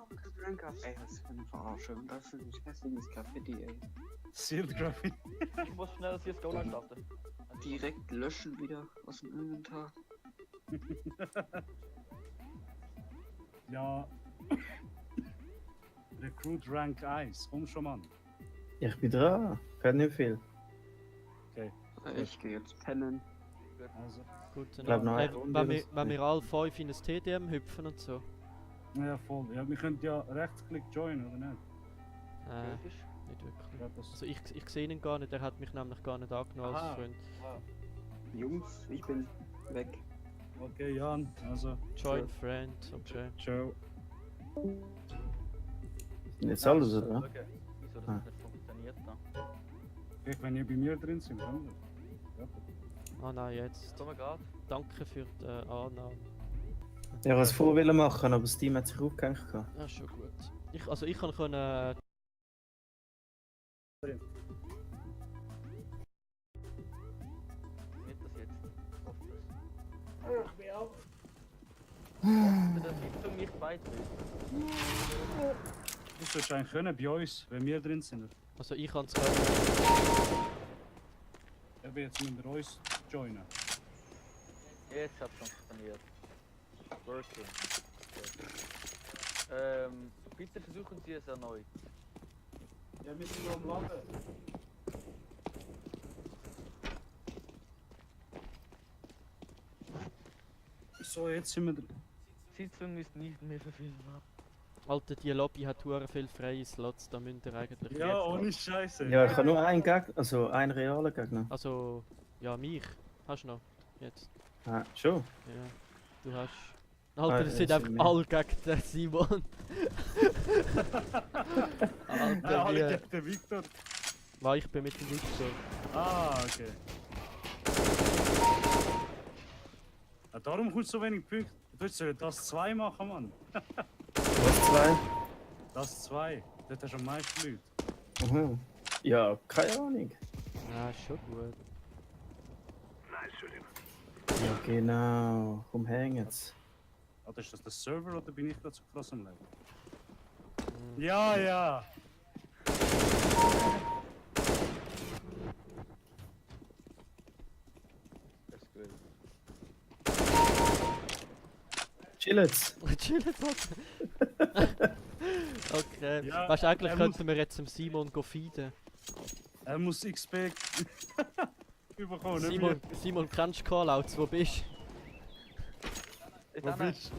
Rank up. Ey, was für eine Verarschung. Das ist ein hässliches Graffiti, ey. Sealed Graffiti. Ich muss schnell das CSGO neu starten. Direkt löschen wieder aus dem Inventar. Ja. Recruit Rank 1. Komm schon, Mann. Ich bin dran. Fährt nicht viel. Ich gehe jetzt pennen. Also. Gut, glaub, noch eine dann, Runde oder so. wenn wir alle 5 in ein TDM hüpfen und so. Ja, voll. Ja, wir könnten ja rechtsklick joinen, oder nicht? Logisch. Nicht wirklich. Ja, das Also ich sehe ihn gar nicht, er hat mich nämlich gar nicht angenommen Aha. als Freund. Jungs, ich bin weg. Okay, Jan. Also, Join Friend, okay. ciao. Sind jetzt alles, oder? Okay. Wieso das nicht funktioniert da? Ich, wenn ihr bei mir drin sind, dann. Ja. Ah nein, jetzt. So, geht. Danke für die Annahme. Ja, was vor wollen machen, aber das Team hat sich aufgehängt. gehabt. Ja, schon gut. Ich kann können. Nicht das jetzt. Hoffe es. Ich bin auch. Der Sitzung nicht beiträgt. Das solltest du eigentlich können bei uns, wenn wir drin sind. Also ich kann es können. Ja, aber jetzt müssen wir uns joinen. Jetzt hat es funktioniert. Working. Bitte versuchen Sie es erneut. Ja, wir sind am Laden. So, jetzt sind wir drin. Sitzung ist nicht mehr verfügbar. Alter, die Lobby hat hure viel freie Slots, da müsst ihr eigentlich Ja, jetzt- ohne Scheiße. Ja, ich habe nur einen Gegner, also einen realen Gegner. Also, ja, mich. Hast du noch? Jetzt. Ah, schon? Ja. Du hast. Alter, das ja, sind sind einfach wir. alle gegen den Simon. Alter, Ja, alle wie. gegen den Victor. Weil ich bin mit dem Victor. Ah, okay. Ja, darum kommst du so wenig Punkte. Du sollst das 2 machen, Mann. Was, zwei? Das 2. Dort hast du am meisten Leute. Aha. Ja, keine Ahnung. Ja, ist schon gut. Nice shooting. Ja, genau. Komm, häng jetzt. Oder ist das der Server oder bin ich gerade so krass am Leben? Mhm. Ja, ja. Das ist gut. Chill jetzt. Chill jetzt Okay. Ja, Weißt du, eigentlich er könnten wir jetzt dem Simon go feeden. Er muss XP bekommen, nicht Simon, wir. Simon, kennst du Callouts? Wo bist Jetzt Wo haben wir- bist du?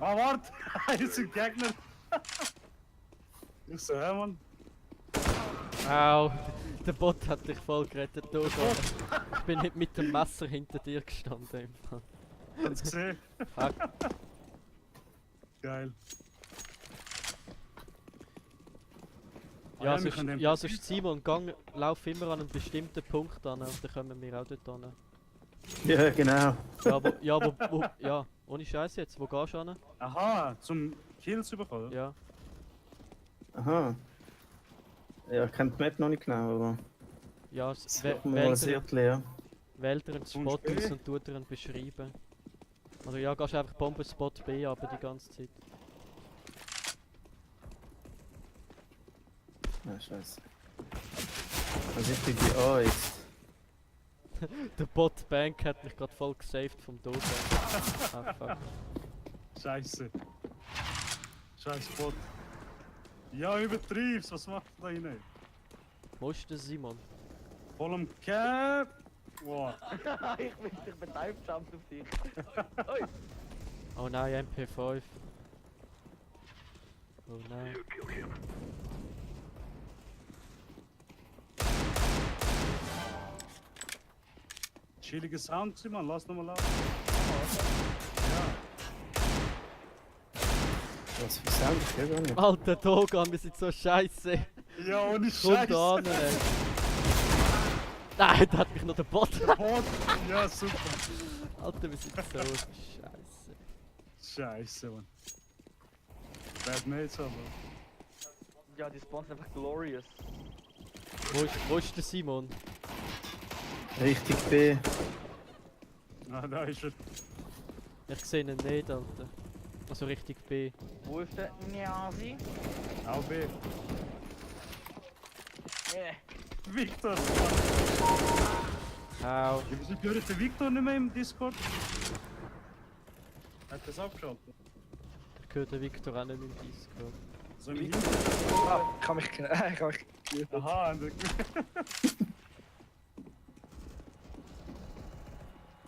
Ah, warte! Hier ist ein Gegner! Ich so, hä, Mann? du? Au, der Bot hat dich voll gerettet. Du, ich bin nicht mit dem Messer hinter dir gestanden. Im Fall. Hast du gesehen? Fuck. Geil. Ah Ja, wir sonst, können den ja, sonst Simon, lauf immer an einen bestimmten Punkt an und dann kommen wir auch dort an. Ja, genau. Ja, ohne Scheiß jetzt, wo gehst du an? Aha, zum Kills bekommen? Ja, Aha. Ja, ich kenne die Map noch nicht genau, aber. ja, Suchen wir mal ein Viertel, ja. wählt er einen Spot Und B? aus und tut er ihn beschreiben. Also ja, gehst einfach Bombenspot B aber die ganze Zeit. Ah, scheiße. Was ist denn die? Oh, jetzt. Der Bot Bank hat mich gerade voll gesaved vom Tod. Ah, fuck. Scheiße. Scheiß Bot. Ja, übertrieb's, was macht er da rein? Wo ist der Simon? Voll am Cap. Wow. ich bin dive-jumped auf dich. Oi. Oh nein, MP5. Oh nein. Chilliger Sound, Simon, lass nochmal laufen. Was für Sound? Ich höre gar nicht. Alter Dogan, wir sind so scheiße. Ja, ohne Komm Scheiße. da an, ey. Nein, da hat mich noch der Bot. Bot. Ja, super. Alter, wir sind so scheiße. Scheiße, Mann. Bad Mates aber. Ja, die Spawns sind einfach glorious. Wo ist der Simon? Richtig B. Ah, da ist er. Ich sehe ihn nicht, Alter. Also richtig B. Wo ist der Niasi? Auch B. Victor. Au. Wieso gehört der Victor nicht mehr im Discord? Hat das abgeschaltet? Ich höre den Victor auch nicht im Discord. So im Hintergrund. Ah, ich kann mich Aha,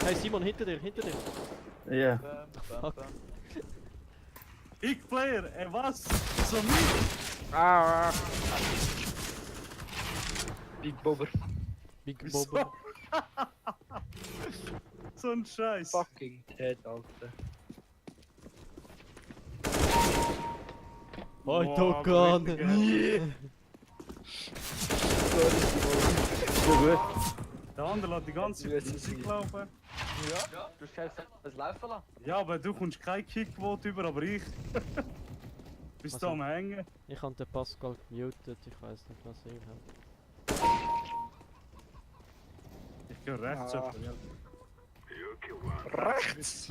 Hey Simon, hinter dir, hinter dir. Ja. Fuck. Ich Player, ey was? So mit? Ah. Big Bobber. Big Wieso? Bobo. So ein Scheiß. Fucking Dead, Alter. Oh, Boah, Dogan. aber richtig So gut. Der andere lässt die ganze Du Zeit wirst es Musik nicht. laufen. Ja, du stellst das laufen lassen. Ja, aber du kommst kein Kickvote über, aber ich. Bist du Also- am Hängen? Ich habe den Pascal gemutet, ich weiß nicht, was ich habe. Ich gehe rechts Ah. etwa, ja. Rechts!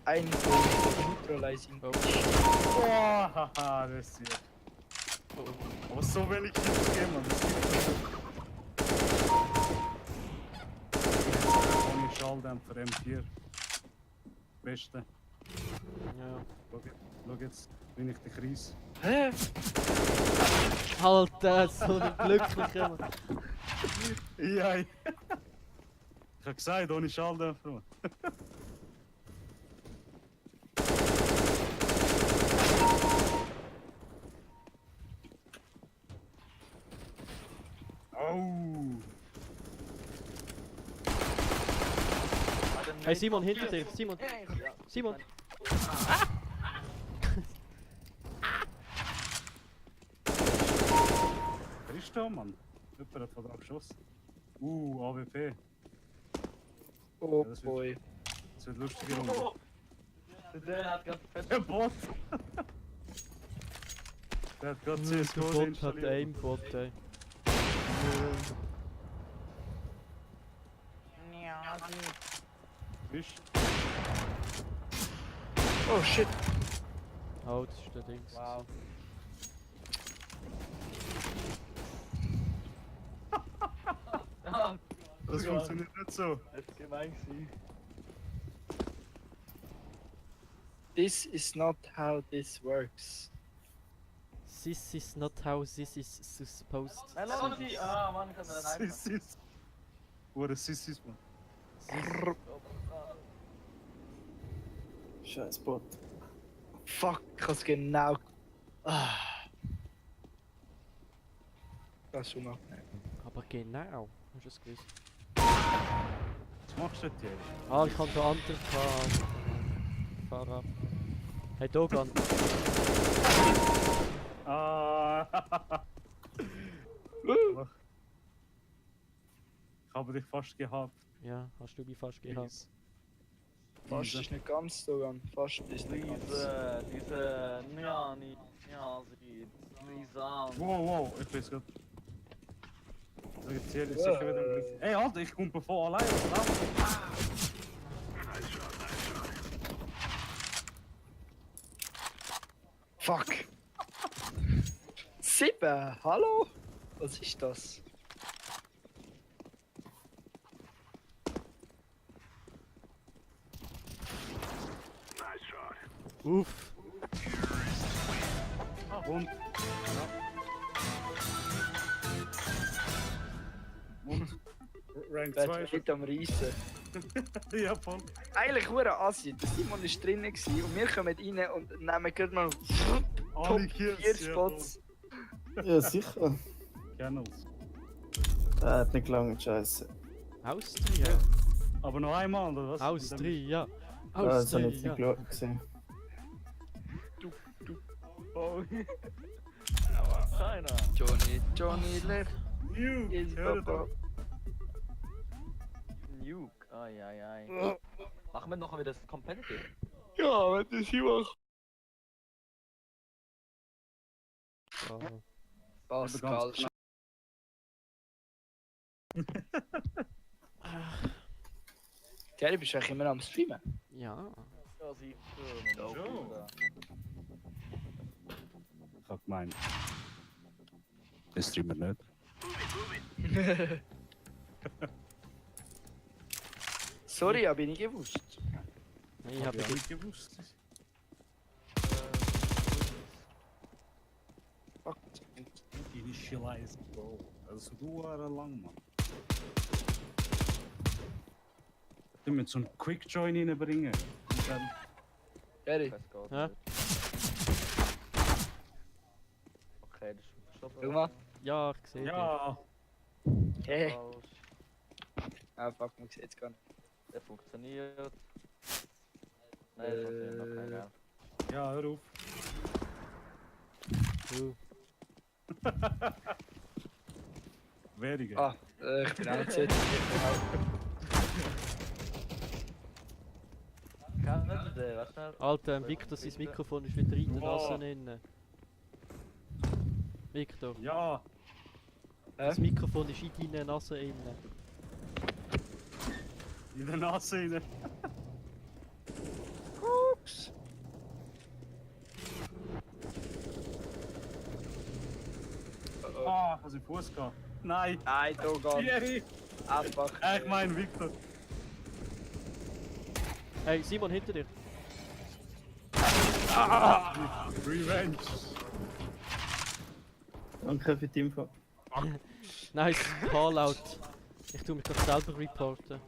Ein Neutralizing. Boah, haha, das ist ja. Aber so wenig Kills geben, man. Das gibt ohne Schalldämpfer M4. Beste. Ja. Schau jetzt, bin ich der Kreis. Hä? Alter, so ein glücklicher Mann. Ja, ich hab gesagt, ohne Schalldämpfer. Mann. Oh. Hey Simon, hinter dir, Simon. Simon. Wer ist da, Mann? Jemand hat von da geschossen. AWP. Oh Ja, das wird- boy. Das wird lustige Runde. Der hat gerade fett. Der Bot! Der hat gerade Der CSGO Bot hat installiert. Aimbot, ey. Bist Oh shit. Oh, das ist der Dings. Wow. das funktioniert nicht so. Das ist gemein gewesen. This is not how this works. This is not how this is supposed Nein, to lass be. sie. Ah, Mann, ich kann da rein. Sissis. Oder Sissis, Mann. Scheiß Bot. Fuck, ich hab's genau. Ah. Das ist schon abnehmen. Aber genau, hast du es gewusst? Was machst du denn jetzt? Ah, ich kann den anderen fahren. Fahr ab. Hey Dogan. Ah. Ich habe dich fast gehabt. Ja, hast du mich fast gehabt. Please. Fast ist nicht ganz so ganz. Fast ist nicht ganz. Diese Niani, Niasi, Nisan. Wow, wow, ich weiß gerade. So, jetzt hier ist sicher wieder ein bisschen. Ey, Alter, ich komme von allein. Fuck. 7, hallo? Was ist das? Uff. Und. Ja. Und. Rank Wer 2 ist mit am Reissen? Ja, voll. Eigentlich hure assi. Der Simon war drinnen gewesen und wir kommen rein und nehmen gerade mal Alle Top 4 Kills. Spots. Ja, sicher. Kennels. Hat nicht gelangt, scheiße. Austria. Aber noch einmal, oder was? Austria. Das habe ich jetzt Austria. nicht gesehen. Oh. Keiner. Johnny left New! is Hör Papa. Nuke. Ai. Machen wir noch wieder das Competitive? Ja, wenn das hier macht. Oh. Pascal. Thierry, bist du eigentlich immer am Streamen? Ja. Ja, sicher. Ja. Ich hab gemeint. Das streamen wir nicht. Sorry, hab ich nicht gewusst. Ich habe ja nicht gewusst. Fuck. Initialize. Das ist so lang, Mann. Du mit so einem Quick Join reinbringen. Und dann. Thierry, Ja? Okay, das ist verstanden. schau mal. Ja, ich sehe dich. Ja! Hey. Falsch. Ah, fuck, man sieht jetzt gar nicht. Der funktioniert. Nein, das funktioniert noch nicht. Ja. Ja, hör auf. Weniger. Ah, ich bin auch nicht so. Kennen Sie den? Was schnell? Alter, Victor, sein Mikrofon ist wieder in der Wow. Nase drin. Victor, Ja! das Mikrofon ist in deiner Nase drin. In der Nase rein. Ups. Ah, was im Fuß gehabt. Nein! Nein, da geht Thierry! einfach. Ich mein Victor. Hey, Simon, hinter dir. Revenge! Danke für die Info. Nice, Callout. Ich tu mich gerade selber reporten.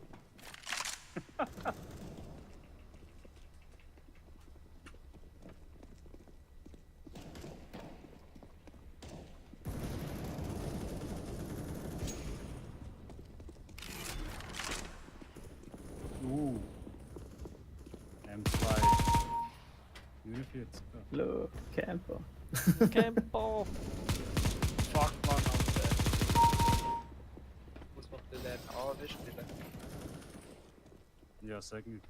M2. 49. Hallo, Camper. Campo! Fuck, Mann, Alter. Muss man den lernen? Ah, das spielen. Ja, sag nicht.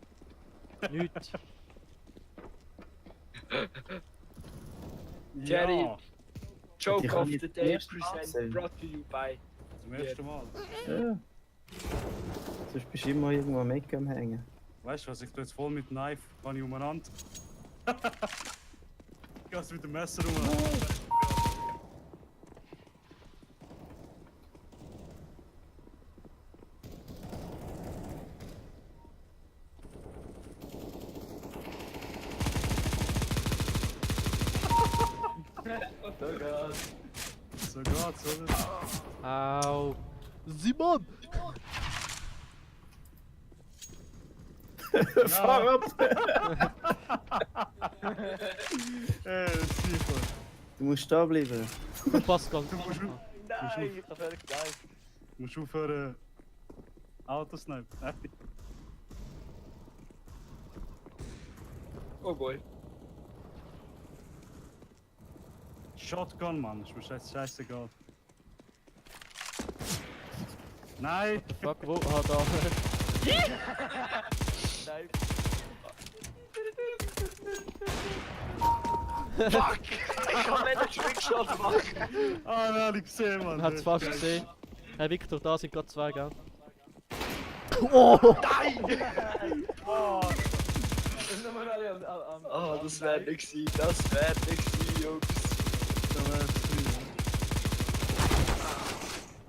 Nichts. Thierry. Ja, Joke Ich of hab the nicht day erst present gesehen. brought to you by. zum ersten Mal. Ja. Sonst bist du immer irgendwo am Eck am Hängen. Weißt du was, ich tu jetzt voll mit Knife, kann ich umeinander. Ich geh's mit dem Messer umeinander. So geht's, oder? Au. Simon! Fahr ab! Super. Du musst da bleiben. Pascal. Nein, ich hab ehrlich geil. Du musst aufhören. Autosnipe. Oh boy. Shotgun, Mann, ist mir scheißegal. Nein! Fuck, wo? Ah, da. Nein. Fuck! Ich kann nicht einen Trickshot machen. Ah, nein, ich gesehen, Mann. Man hat's fast gesehen. Hey Victor, da sind gerade zwei, gell? Oh! Oh! Sind wir mal alle am Ah, das wäre nicht gewesen, das wäre nicht gewesen, Jungs. Da wär's drin.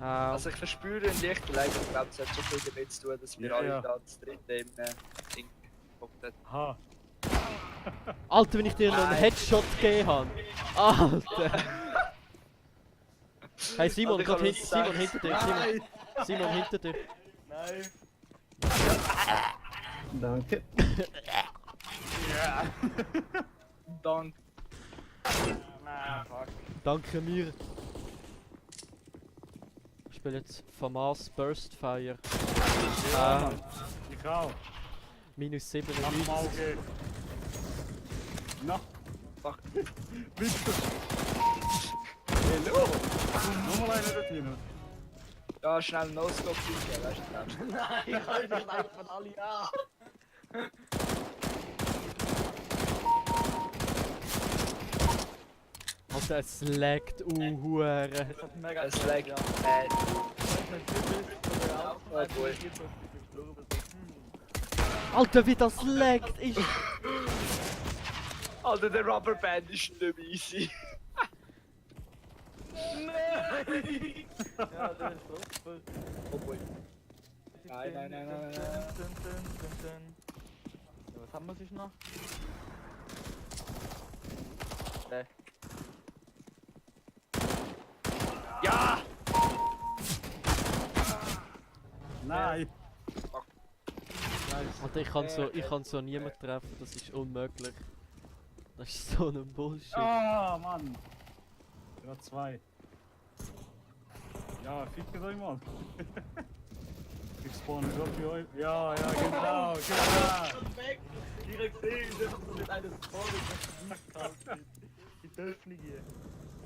Au. Also ich verspüre einen leichten Leid, ich glaube, es hat schon viel damit zu tun, dass wir Ja, alle ja. da das dritte im Ding geguckt haben. Aha. Alter, wenn ich dir noch einen Nein. Headshot gegeben habe. Alter! Hey Simon, Alter, ich gerade hab Simon das hinter dir, Simon. Simon hinter dir. Nein! Danke. Dank. Nein, fuck. Danke mir. Ich spiele jetzt FAMAS Burst Fire. Ich auch. Minus Nach dem 97. Auge. Na. Fuck. Victor. Hallo! Nochmal einer dort hin. Ja, schnell No-Scope eingeben, weißt du, glaubst du? Nein, ich halte das Leid von alle an! Alter, es laggt Hure. Das hat mega Es geklappt, lag ja. bad. Wenn du bist, oder auch Oh boy. Alter, wie das laggt ist. Alter, der Rubberband ist nicht mehr easy. Ja, der ist super. Oh boy. Nein, nein, nein, nein, nein. Ja, was haben wir sich noch? Nee. Ja! Nein. Alter, ich kann so niemanden treffen, das ist unmöglich. Das ist so ein Bullshit. Ah, Mann. Ja, zwei. Ja, fickt euch mal. Ich spawne gerade bei euch. Ja, ja, genau, genau. Weg! Direkt sehen, das ist mit eines Vordergrund. Die Öffnung hier.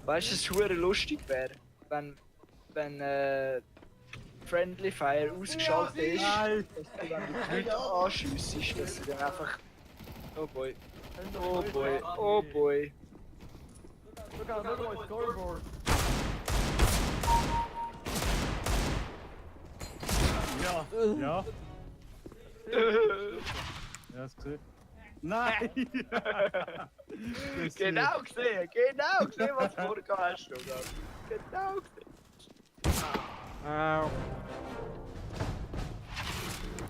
Weißt du, es hure lustig wäre, wenn Friendly Fire ausgeschaltet ist, Nein. dass du dann die Leute anschiessest, dass sie dann einfach... Oh boy, oh boy, oh boy. Sogar noch ein Scoreboard. Ja, ja. Ja, ist gesehen. Nein! Genau gesehen, was du vorhin hast, oder? Genau gesehen. Au.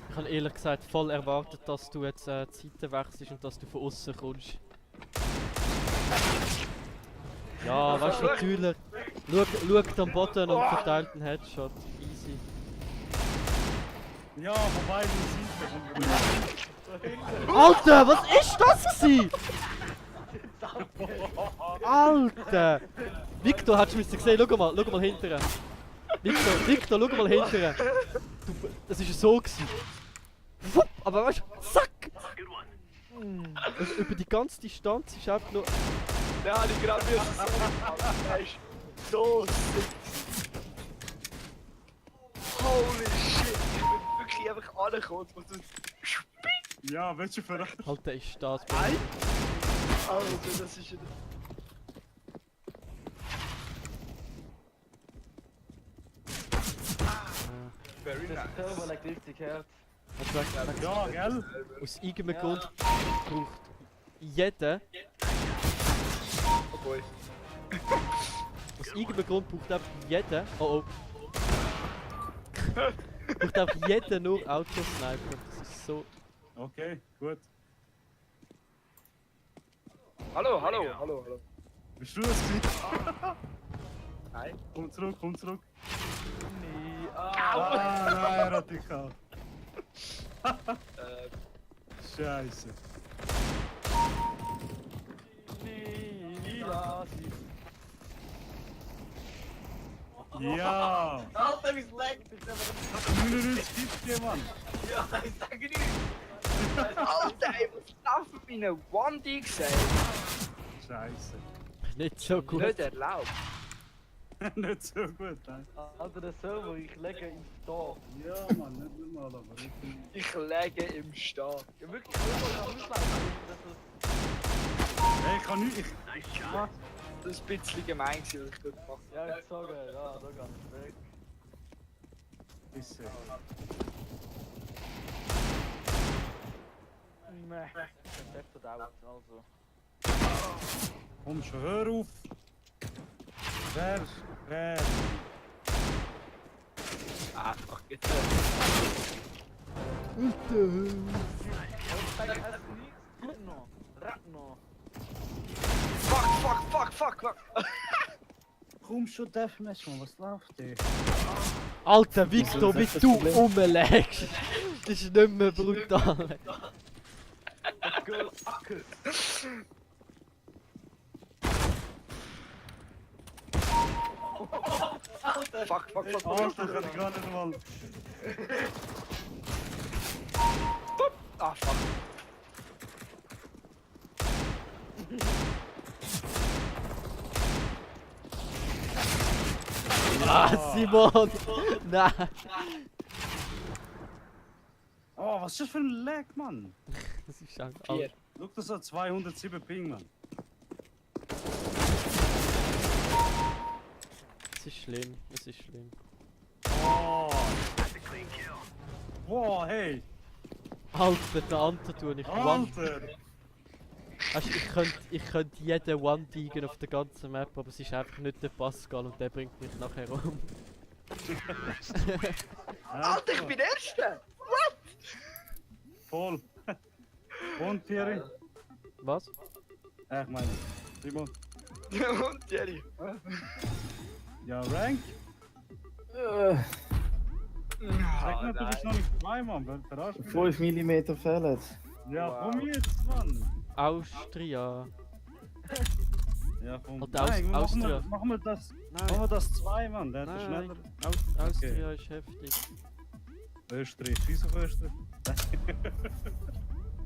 Ich habe ehrlich gesagt voll erwartet, dass du jetzt die Seite wechselst und dass du von außen kommst. Ja, weißt du, natürlich. Schaut am Boden und verteilt einen Headshot. Easy. Ja, von beiden Seiten. Alter, was ist das gewesen? Alter! Victor, hättest du müssen sehen, schau mal hinterher. Victor, schau mal hinterher. Das war so gewesen. Wupp, aber weißt du, zack! Also über die ganze Distanz ist einfach nur. Ja, die gerade wieder so sick. Holy shit, ich bin wirklich einfach angekommen und so... Ja, welche Verrat? Alter, ist das. Nein! Alter, das ist ja... Very Das nice. Server lag richtig hart. Ja, gell? Aus irgendeinem Grund braucht jeder. Oh boy. Aus irgendeinem Grund braucht einfach jeder. Oh oh. Braucht einfach jeder nur Autosniper. Das ist so. Okay, gut. Hallo, hallo, hallo, hallo. Bist du das gewesen? Nein. Komm zurück, komm zurück. Nee, Ah, nein, radikal. Ähm, Scheiße. nee, ja, Ja! Alter, wie es leckt! Ich hab 99 gibt's dir, Mann. ja, ich sag nicht! Alter, ey, was läuft mit meinen 1D gesehen? Scheiße. Nicht so gut. Nicht erlaubt. Nicht so gut, nein. Alter, der Server, ich lege ihn da. Ja, Mann, nicht normal, aber richtig. Ich lege im Stehen. Ja, wirklich, ich kann auslaufen. Hey, ich kann nicht. Das war ein bisschen gemein, was ich gut gemacht Ja, ich sage, ja, da kann ich weg. Scheiße. Nee. Perfekt tot out, also. Komm schon, hör auf! Wer? Ah, fuck it. Ratno. Fuck. Komm schon, Deathmatch, Mann, was läuft hier? Alter Victor, Das wie ist das du Problem. rumlegst! Das ist nicht mehr brutal. Go, Acke. Fuck. Alter, kann ich gar nicht mal. Ah, fuck. Ah, Simon! Nein! Oh, was ist das für ein Lag, Mann? Das ist einfach. 4. Schau, das hat 207 Ping, Mann. Es ist schlimm, es ist schlimm. Oh, That's a clean kill. wow, hey! Alter, der andere tue ich one. Alter! Also ich könnte jeden one diegen auf der ganzen Map, aber es ist einfach nicht der Pascal und der bringt mich nachher um. Alter, ich bin Erster! Voll! Und Thierry? Was? Ich meine, Simon. Und Jerry. Ja, Rank? Sag mir, du bist noch nicht dabei, Mann. Verarsch mich. 5 mm fehlen. Ja, Wow. komm jetzt, Mann. Austria. Ja, komm. Oder Nein, Austria. Machen wir das. Nein. Machen wir das 2, Mann. Der hat Nein, schneller. Austria ist heftig. Österreich. Wieso auf Österreich?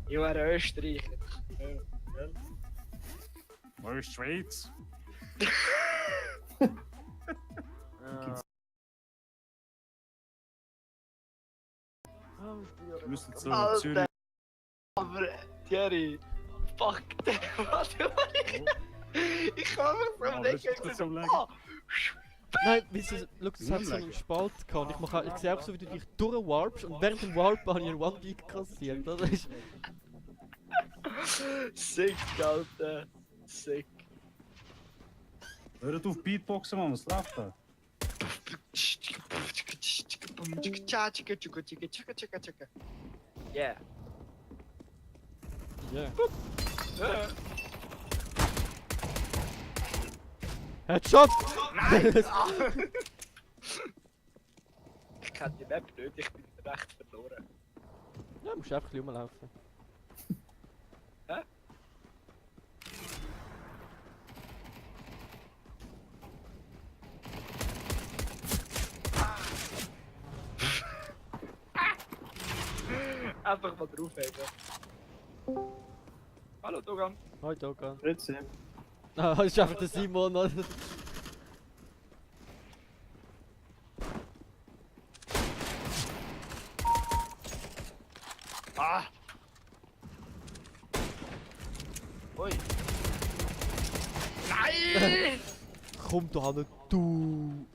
Ich wäre Österreicher. Wo ist die Schweiz? Wir müssen zu Alter. Zürich. Aber Thierry, fuck, warte mal. Ich kann mich so Ja, denken, das ist so, so lang. ah, Nein, weißt du, schau, das hat so einen Spalt gehabt. Ich sehe auch so, wie du dich durchwarpst und während dem Warpen habe ich einen One-Geek kassiert. Das ist... sick, Alter. Sick. Hört auf Beatboxen, Mann. Was läuft da? Yeah. Yeah. Headshot! Ich kenne die Map nicht, ich bin recht verloren. Ja, musst einfach ein bisschen rumlaufen. Hä? Einfach mal draufheben. Hallo Dogan. Hoi Dogan. Grüezi. Ah, das ist einfach der Simon. Ah! Ui! Nein! Komm da nicht, du!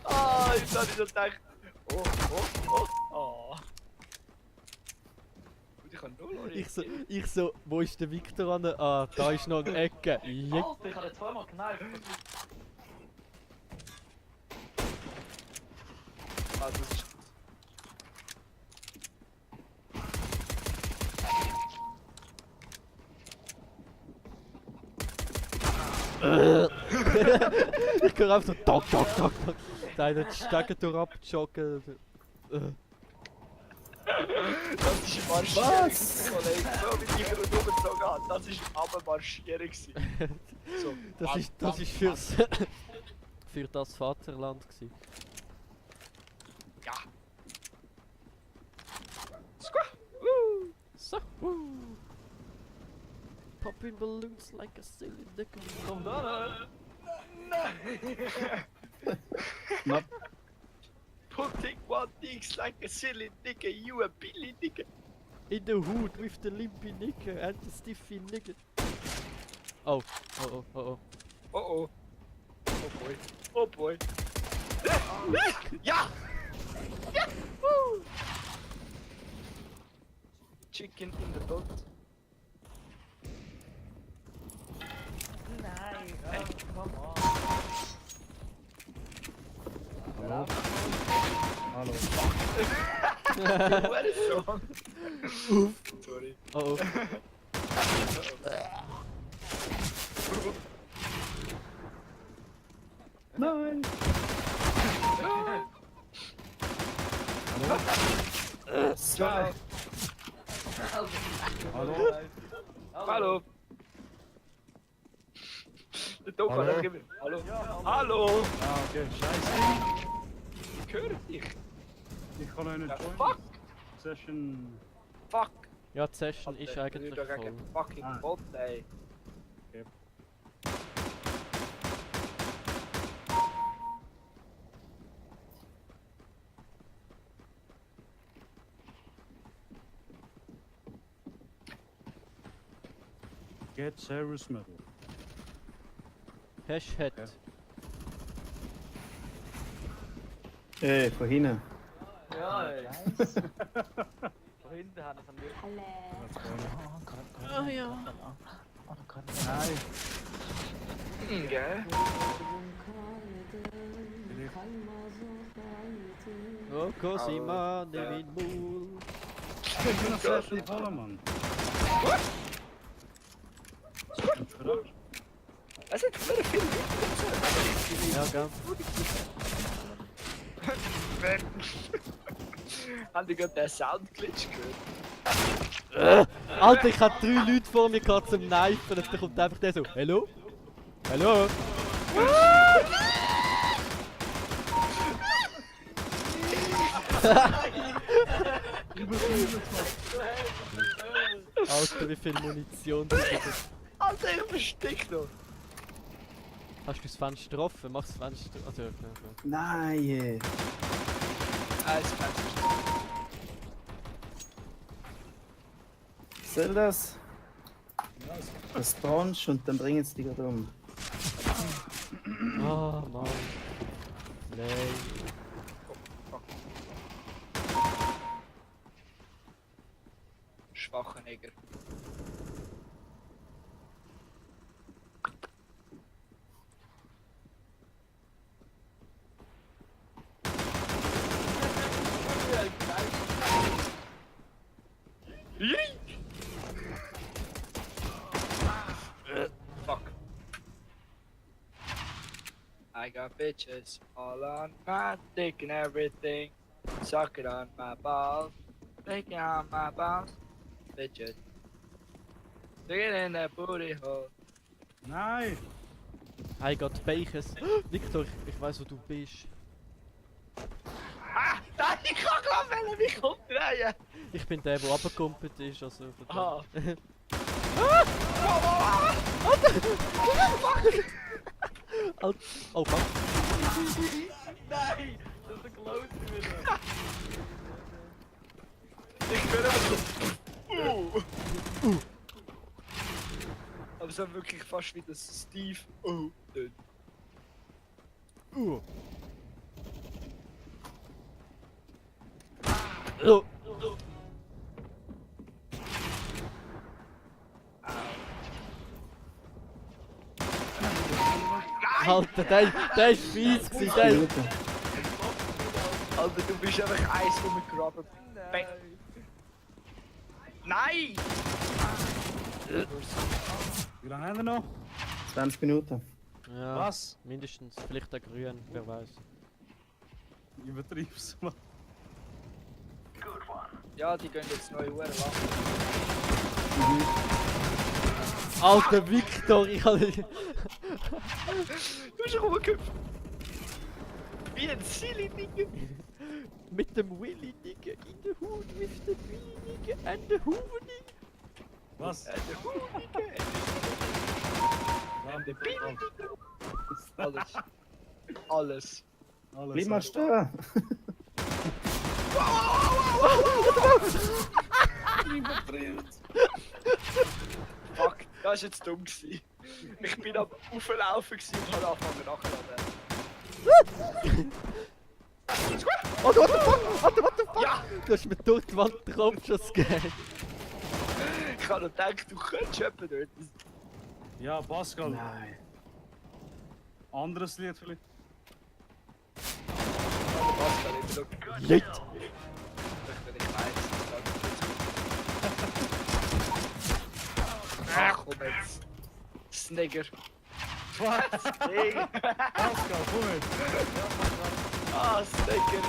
Ah, jetzt hab ich so gedacht. Oh. Und ich kann null Ich so, wo ist der Victor an? Ah, da ist noch eine Ecke. Jeck. Alter, ich habe zweimal geknallt. Ah, das ist... Ich höre einfach so tak. Da einer die Stege durch abjoggen. Das ist Marschierung, Kollege. So wie ich rumgezogen habe. Das ist aber Marschierung. So. Das ist fürs... für das Vaterland gewesen. Ja. So. Popping balloons like a silly dick. Komm da, Knapp. Putting one dicks like a silly nigga, you a Billy nigga. In the hood with the limpy nigger and the stiffy nigger. Oh. Oh oh. boy. Oh boy. Ja! Ja! Woo! Chicken in the pot. Nein, komm on. Hallo. Where is Sean? Sorry. Oh oh. Nein! Ciao. Hallo. Hallo. Der Doc hat Hallo? auch gewinnt. Hallo. Hallo. Ah, okay, scheiße. Ich höre dich. Ich kann euch nicht Ja, joinen. fuck. Session. Fuck. Ja, die Session ist Alter, eigentlich ich will da voll. gegen fucking Ah. Bot, ey. Get Service Medal. Hashtag. Von hinten. Ja, ey. Da hinten haben wir Ah ja. Nein. Gell? Oh, Cosima, Nevin Mool. Ich bin eine Session voller, Mann. Es sind sehr viele Leute. Ja, gell. Habt ihr gerade den Soundglitch gehört? Alter, ich hab 3 Leute vor mir gehabt zum Knifen und dann kommt einfach der so, Hallo? Hallo? Alter, wie viel Munition das ist. Alter, ich versteck noch. Hast du das Fenster offen? Mach das Fenster. Also, ja, okay. Nein! Eins, Soll das? Das spawnst und dann bringen sie dich gerade um. Ah, Mann. Nein. Schwacher Neger. Fuck. I got bitches all on my dick and everything. Suck it on my balls. Lick it on my balls. Bitches. Stick it in that booty hole. Nein! I got Beiches. Victor, ich weiß, wo du bist. Ah! Nein, ich kann gerade mich umdrehen! Ich bin der, der runtergekumpelt ist, also von dem- Ah. Alt oh, fuck. Nein, das ist ein Close wieder. Ich bin immer so. Aber es ist wirklich fast wie das Steve. Tönt. Oh. Alter, der ist fies gewesen, der ist... Minuten. Alter, du bist einfach Eis rumgegraben. Bang. Nein! Wie lange haben wir noch? 20 Minuten. Ja, Was? mindestens. Vielleicht der Grün, wer weiß. Übertreib's mal. Ja, die gehen jetzt neu Uhren lang. Alter Victor, ich habe... Du bist rumgehüpft. Wie ein silly Nigger. Mit dem Willy Nigger in der Hut, with the Willy Nigger and the Hooveny. Was? Der Nigger. Der Billy Nigger. Alles. Alles. Alles. Bleib mal stehen! Fuck, das war jetzt dumm gewesen. Ich bin am Auflaufen gewesen und habe angefangen nachzuladen. Oh, what the fuck? What the fuck? Ja! Du hast mir durch die Wand den Kopfschuss gegeben. Ich habe noch gedacht, du könntest jemanden dort. Ja, Pascal. Nein. Anderes Lied vielleicht? Pascal, immer noch. Jit. Ich möchte nicht weiss. Ach, komm jetzt. Snigger. Was? Snigger. Pascal, komm jetzt. Ah, Snigger.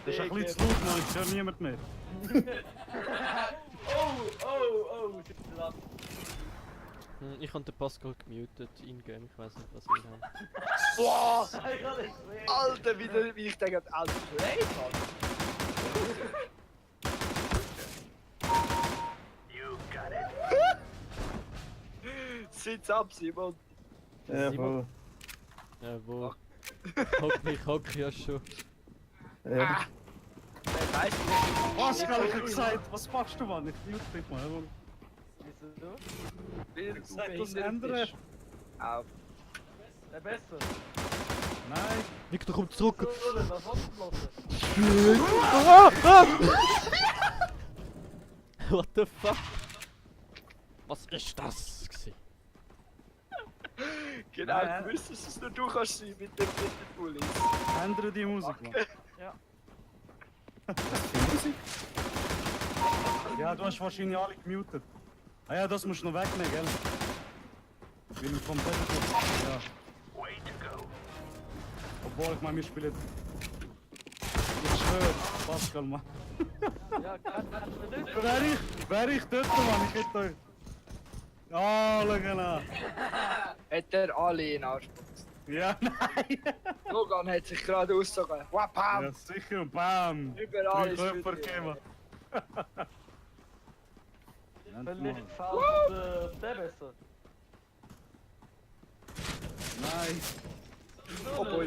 Das ist ein bisschen zu laut, Mann. Ich höre niemand mehr. Ich habe den Pascal gemutet, in-game, ich weiß nicht, was ich habe. Boah! Alter, wie ich denke, Alter, Play hat. You got it. Sitz ab, Simon. Ja, voll. Ja, wo? Ich hock ja schon. Ja. Wer weiß nicht. Pascal, ich hab gesagt, was machst du, Mann? Ich mute dich mal. Wie du Sag das behindert andere. bist. Auf. Der Beste. Nein. Victor, komm zurück! Was willst du hören? Ah, ah. What the fuck? Was ist das? Gewesen? Genau, Ja. ich wusste, dass es nur du kannst sein mit dem Pullis. Ändere die Musik, Mann. Ja, du hast wahrscheinlich alle gemutet. Ah ja, das musst du noch wegnehmen, gell? Weil vom Telefon. Ja. Way to go. Obwohl, ich meine, wir spielen. Ich schwöre, Pascal, Mann. Ja, kannst du nicht? Wär ich dort, Mann, ich hätte euch. Ah, schau an. Hat er alle in Arsch geboxt. Ja, nein. Logan hat sich gerade ausgezogen. Wapam! Ja, sicher, bam. Überall ist Körper Video. gegeben. Vielleicht fällt der besser. Nein. Obwohl,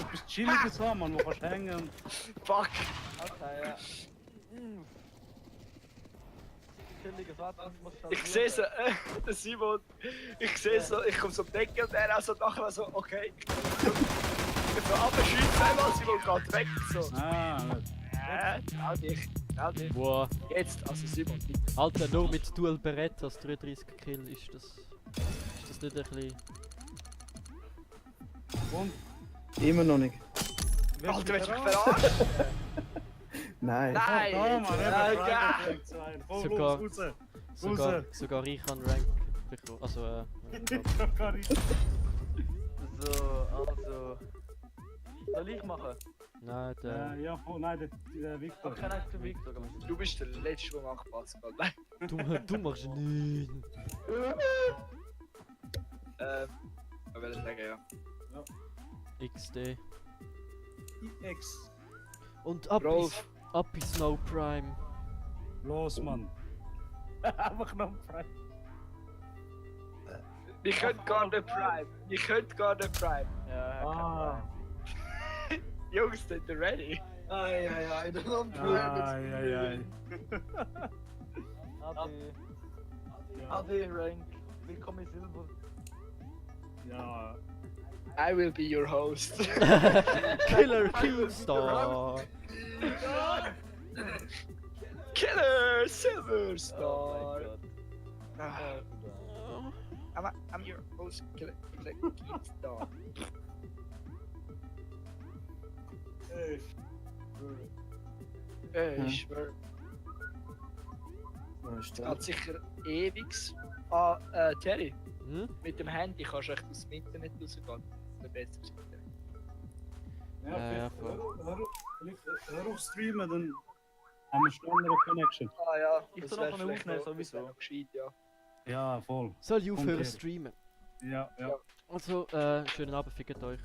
Etwas Chilliges haben, Mann, wo kannst du hängen. fuck! Okay, ja. Chilliges Wetter, muss Ich sehe so, der Simon, ich sehe so, ich komme so um die Decke und er auch so nachher so, okay. Ich so abschießen, einmal Simon geht weg, so. Ah, nicht. Trau dich, trau dich. Boah. Jetzt, also Simon, bitte. Alter, nur mit Dual Berettas 33 Kill ist das nicht ein bisschen... Und? Immer noch nicht. Alter, willst du mich verarschen? Nein. Nein! Oh, Mann, jetzt. eben, Ja, Dragon Tank 2. Komm, Sogar- los, raus. Sogar ich kann Rank bekommen. Also, Gar nicht. So, also. Soll ich machen? nein, der... Ja, voll, nein, der Victor. Okay, nein, für Victor. gehen wir. Du bist der Letzte, der macht Pascal. Nein. Du machst nicht. Ich will sagen, ja. XD. X. Und ab Rolf. ist Snow Prime. Los, Mann. Einfach noch frei. Wir können gar nicht Prime. Wir können gar nicht Prime. Ja, Ah. Jungs, seid ihr ready? Ai, der kommt Ai, ai, ai. Ade. Ade, Rank. Willkommen in Silber. Ja. I will be your host. Killer Q-Star. Killer Silver Oh Star. mein Gott. Ah, I'm your host, Killer Star. Ich schwör, Wo ist es der? hat sicher ewig. Ah, Terry, Hm? mit dem Handy kannst du echt aus dem Internet rausgehen. Oder besser gesagt. Ja, voll. Hör auf streamen, dann haben wir schnellere Connection. Ah ja, Ich das tu wär noch vielleicht aufnehmen, noch- sowieso. das wär noch gescheit, ja. Ja, voll. Soll ich aufhören Okay. streamen? Ja, ja. Also, schönen Abend, fickt euch.